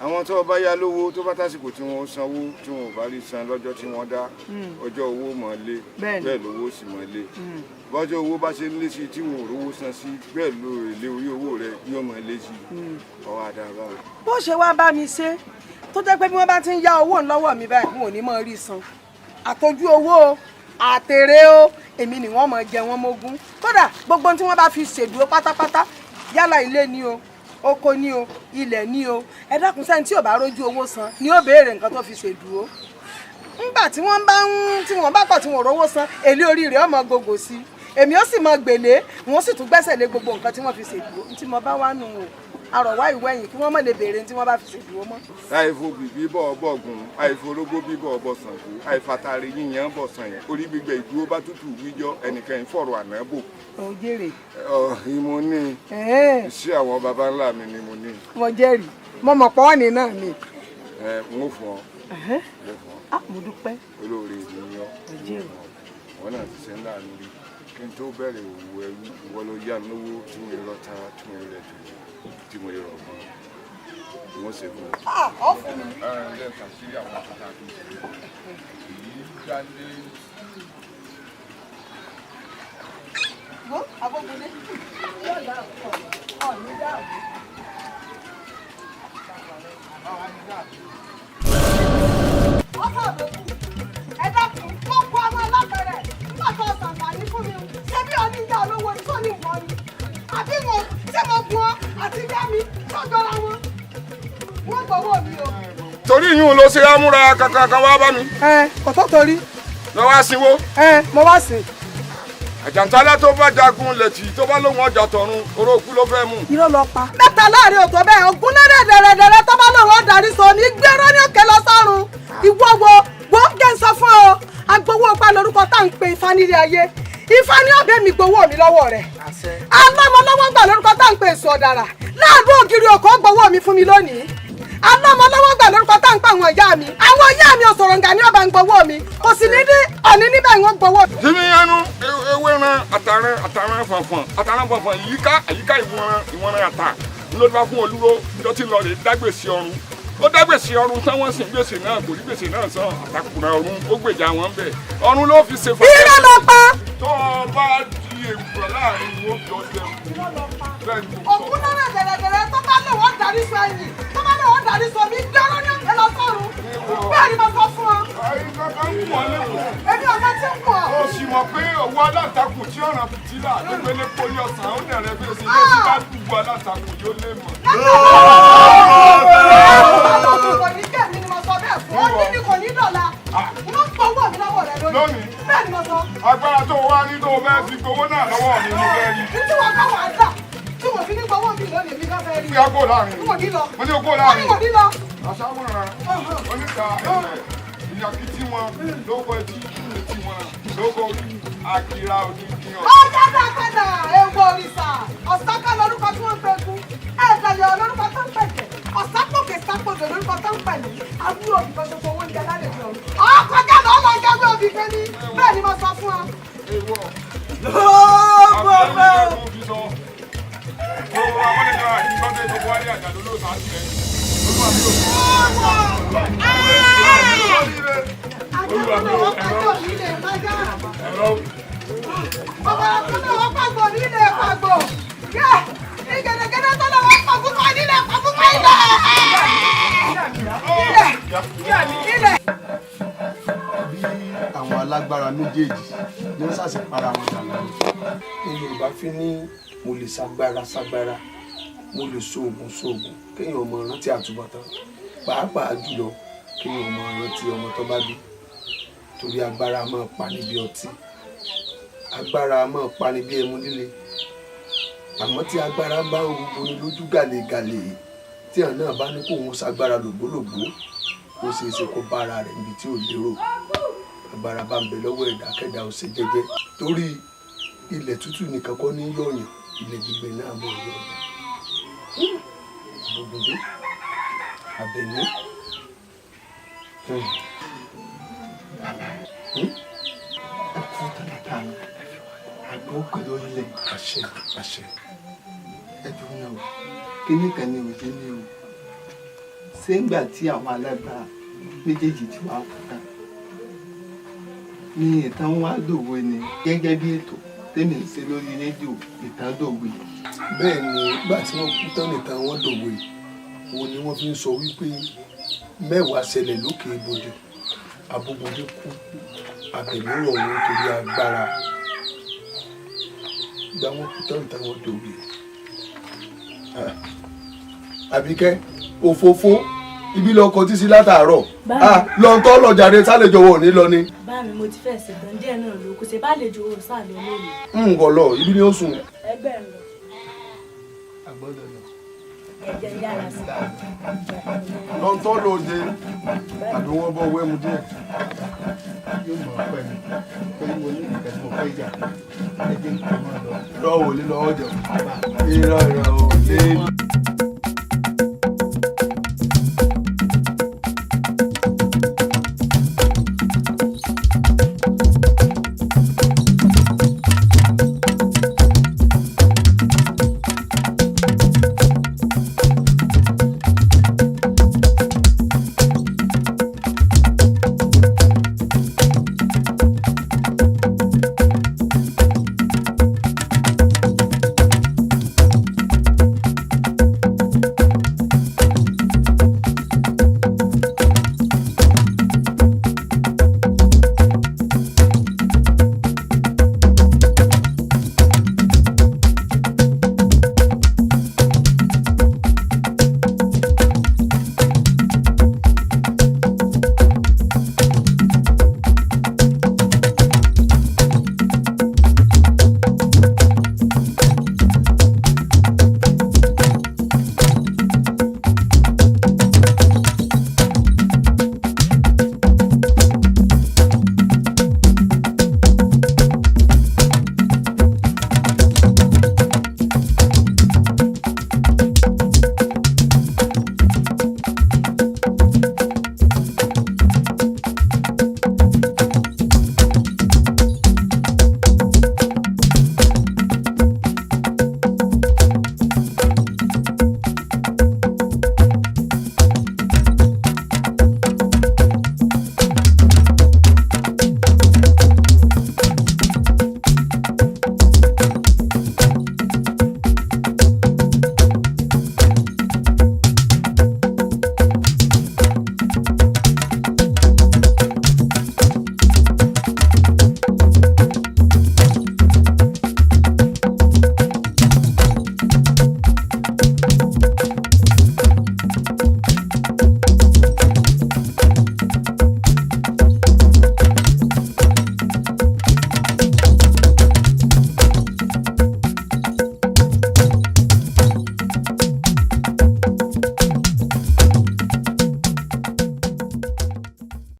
Àwọn tó bá yá lówó, tó bá tásìkò tí wọ́n sanwó, tí wọ́n ò bá rí san lọ́jọ́ tí wọ́n dá, ọjọ́ owó mọ̀ lé, bẹ́ẹ̀ lówó sì mọ̀ lé. Bọ́jọ́ owó bá ṣe ń lé sí i tí wọ́n ò rówó san sí, bẹ́ẹ̀ ló èlé orí owó rẹ̀ yóò mọ̀ lé sí i. Ọwọ́ àdàbà. Bó ṣe wá bá mi ṣe tó jẹ́ pé bí wọ́n bá ti ń yá owó lọ́wọ́ mi báyìí, wọn ò ní mọ̀ rí san, àtọ́jú owó o, àtèrè o, èmi ni wọ́n mọ̀ jẹ wọ́n mógún. Kódà gbogbo tí wọ́n bá fi ṣèdúró pátápátá, yálà ilé ni o, oko ni o, ilẹ̀ ni o, ẹ dákun, sẹ́ni tí ò bá rójú owó san ni ó béèrè nǹkan tó fi ṣèdúró. Ńgbà tí wọ́n bá ń tí wọ́n bá kọ̀ tí wọ́n rówó san, èlé orí rẹ̀ ọmọ gògò sí i, èmi ó sì mọ gbèlé, wọ́n sì tún gbẹ́sẹ̀ lé gbogbo nǹkan tí wọ́n fi ṣèdúró. Tí mo bá wà nù o, àrọ̀wá ìwẹ̀yìn kí wọ́n má lè béèrè tí wọ́n bá fi ṣèdúró mọ́. Àìfo bìbí bọ̀ ọbọ̀ gùn, àìfo orógbó bíbọ̀ ọbọ̀ Ṣàngó, àìfàtàrí yíyan bọ̀ sànyàn, orí gbígbẹ ìdúró bá tútù wíjọ́, ẹnìkan ìfọ̀rọ̀ àná bò. Ó jèrè. Ọ ìmọ̀ ní iṣẹ́ àwọn baba ńlá mi ni mo ní. Mo jẹ́rìí, mo mọ̀ pọ́ ní náà ni. Ẹ n ó fún ọ. N ó fún ọ. Mo dúpẹ́. Olóore mi ni ọ. Wọn náà ti ṣe ńlá mi rí kí n tó bẹ̀rẹ̀ òwò ẹrú. Ìwọ ló yá mi lówó tí mo rọ ta, tí mo rẹ tó, tí mo rọ gan, tí wọ́n ṣe fún ọ. Ọ fún mi. Ẹ ẹ lẹ́ẹ̀ kàṣírí àwọn tó ta tó ṣe èyí dálé. Wo abọ́gunlé yóò dá ọ ní dáàbò. Ọkọ àbòkù, ẹ dákun, mo kó ọmọ alápẹ̀rẹ̀ nígbà tó ṣàǹfààní fún mi. Ṣé bí ọní ìyá olówó ni tó ní ìwọ ni? Àbí wọn ṣé mo gun ọ àti ìyá mi tó jọra wọn? Wọ́n gbowó mi o. Torí ìyún ló ṣe amúra kankan kan wá bá mi. Ẹ kò tó torí. Lọ wá sinwó. Ẹ mo wá sí. Àjàntálá tó bá jagun lẹ̀tì, tó bá lóun ọjà tọ̀run, orókú ló fẹ́ mú. Irọ́ lọ pa. Mẹ́ta láàrin òtò bẹ́ẹ̀, ògùn náà dẹ̀rẹ̀dẹ̀rẹ̀ tó bá lóun ọ̀darí sọ ní gbéró ní òkè lọ sọ́run. Ìwọ wo wo jẹ́ ń sọ fún ọ, agbowó pa lórúkọ tá à ń pe Ifá nílé ayé. Ifá ní ọ̀bẹ mi gbowó mi lọ́wọ́ rẹ̀. Alọ́mọ lọ́wọ́ gbà lórúkọ tá à ń pe èso ọ̀dàrà. Láàrú ògiri òkò gbowó mi fún mi lónìí. Alọ́mọ lọ́wọ́ gbà lórúkọ tá à ń pa àwọn ìyá mi. Àwọn ìyá mi òṣòròǹgà ní ọba ń gbowó mi. Kò sì ní dín ọ̀ní níbẹ̀ ń gbowó. Jimmy ẹnu ewé ran àtàràn àtàràn fọ̀nfọ̀n àtàràn fọ̀nfọ̀n yíká àyíká ìwọ̀nran ìwọ̀nran àtà ló bá fún olúro ló ti lọ rè dágbèsè ọ̀run. Ó dágbèsè ọ̀run tán, wọ́n sì ń gbèsè náà kò rí gbèsè náà san, àtàkùrà ọ̀run ó gbèjà wọn bẹ̀, ọ̀run ló fi ṣe fún. Irọ́ ló pa. Tó o bá di èwùrọ̀ láàrin ìwọ fi ọjọ́ bẹ́ẹ̀ ni mo sọ. Òkú náà dẹ̀rẹ̀dẹ̀rẹ̀ tó bá lò wọ́n darí sọ ẹ̀yìn, tó bá lò wọ́n darí sọ mí gbẹ́rọ́ ní òkè lọ sọ́run. Bẹ́ẹ̀ ni mo sọ fún ọ. Èmi ọ̀gá tí ń wọ̀. Ó sì mọ̀ pé òwú aláǹtakùn tí ọ̀ràn fìtílà gbégbélé poli ọ̀sán ó dẹ̀rẹ̀ bí èsì ilé tí bá dùgbò aláǹtakùn yóò lè mọ̀. Kò ní jẹ́ mi ni mo sọ bẹ́ẹ̀ fún ọ, ní kò ní dọ̀la. Wọ́n gbowó mi lọ́wọ́ rẹ lónìí. Bẹ́ẹ̀ ni mo sọ. Agbára tó wá ní tó fẹ́ fi gbowó náà lọ́wọ́ mi mo fẹ́ rí. Tí wọ́n bá wà á dà, tí wọ́n fi ní gbowó mi lónìí, èmi kan fẹ́ rí. Bí a kó láàrin. N kò ní lọ. Mo ní o kó láàrin. Mo ní kò ní lọ. Aṣáwòrán oníta ẹ̀fẹ̀ ìyàkìtì wọn lóko etí etí wọn lóko àkìrà òdìdí ọ̀. Ọjà dàgbàdà ewu òrìṣà ọ̀sáká lórúkọ tí wọ́n ń pẹ̀kú, ẹ̀ẹ́dàyọ̀ lórúkọ tó ń pẹ̀jẹ̀, ọ̀sápòkè sápòdò lórúkọ tó ń pẹ̀lú, àbúrò òbí kan ṣoṣo owó oúnjẹ lálẹ́ ìjọ. Ọkọjá lọ lọ jáwé òbí kan ní, bẹ́ẹ̀ ni mo sọ fún ọ. Ewọ. Lóògbé. Olúwa mi ò. Olúwa mi ò. Ẹ̀rọ. Ẹ̀rọ. Bàbá tó lọ́wọ́ pàgbò nílé pàgbò. Yẹ́ ní gẹ̀dẹ̀gẹ̀dẹ̀ tó lọ́wọ́ pàgbò nílé pàgbò ilẹ̀. Ilẹ̀ ilẹ̀. Bí àwọn alágbára méjèèjì ní wọ́n ṣàṣì para wọn dànù. Ní Yorùbá fi ní mo lè ṣagbára ṣagbára, mo lè ṣoògùn ṣoògùn, kéèyàn ọmọ rántí àtúbọ̀tán, pàápàá jùlọ kéèyàn ọmọ rántí ọmọ tó bá bí, torí agbára máa pa níbi ọtí, agbára máa pa níbi ẹmu líle. Àmọ́ tí agbára bá ń rúgbó ni lójú gàlégàlé, tí àwọn náà bá ní kó òun ṣagbára lògbólògbó, ó ṣeé ṣe kó bá ara rẹ̀ níbi tí ò lérò. Agbára bá ń bẹ lọ́wọ́ ẹ̀dá, kẹ́dá ò ṣe jẹ́jẹ́, torí ilẹ̀ tútù nìkan kọ́ ní yọ̀yàn, ilẹ̀ gbígbẹ náà mọ̀ yọ̀yàn. Ògùndé Àbẹ̀ní. Ẹ kú tàlátà àgbọ̀ pẹ̀lú ilẹ̀. Àṣẹ, àṣẹ. Ẹ dùn náà o, kíní kan ní òye ní o. Ṣé ńgbà tí àwọn alágbára méjèèjì ti wá kú tán ní ìtàn wá dòwe ni, gẹ́gẹ́ bí ètò tèmi ń ṣe lórí rédíò, ìtàn dòwe? Bẹ́ẹ̀ ni, nígbà tí wọ́n kú tán nìkan wọ́n dòwe. Òun ni wọ́n fi ń sọ wípé mẹ́wàá ṣẹlẹ̀ lókè ibodè, Abógundé kú, Àbẹ̀ní rọ̀rùn nítorí agbára. Ìgbà wọn kú tán nìkan wọ́n dòwe. Àbíkẹ́, òfófó ibi lọ kọ títí látàárọ̀ lọ́ntọ́ lọ́jàre sálẹ̀jọ wọ̀ ní lọ ni. Bá mi, mo ti fẹ́ ṣetán, díẹ̀ náà ló kù, ṣe bá lè jowó sáà lọ lónìí. N kò lọ, ibi ni ó sùn. Ẹgbẹ́ ń lọ. Àgbọ́dọ̀ lọ. Ẹ̀jẹ̀ yára sí. Lọ́ntọ́ lóde àbí wọ́n bọ́ wẹ́mu díẹ̀. Yóò mọ̀ ọ́ pẹ́ mi torí mo ní nǹkan tí mo fẹ́ yà, ẹ jẹ́ kí n máa lọ. Lọ́wọ́ lé lọ́wọ́ jẹun. Irọ́, irọ́.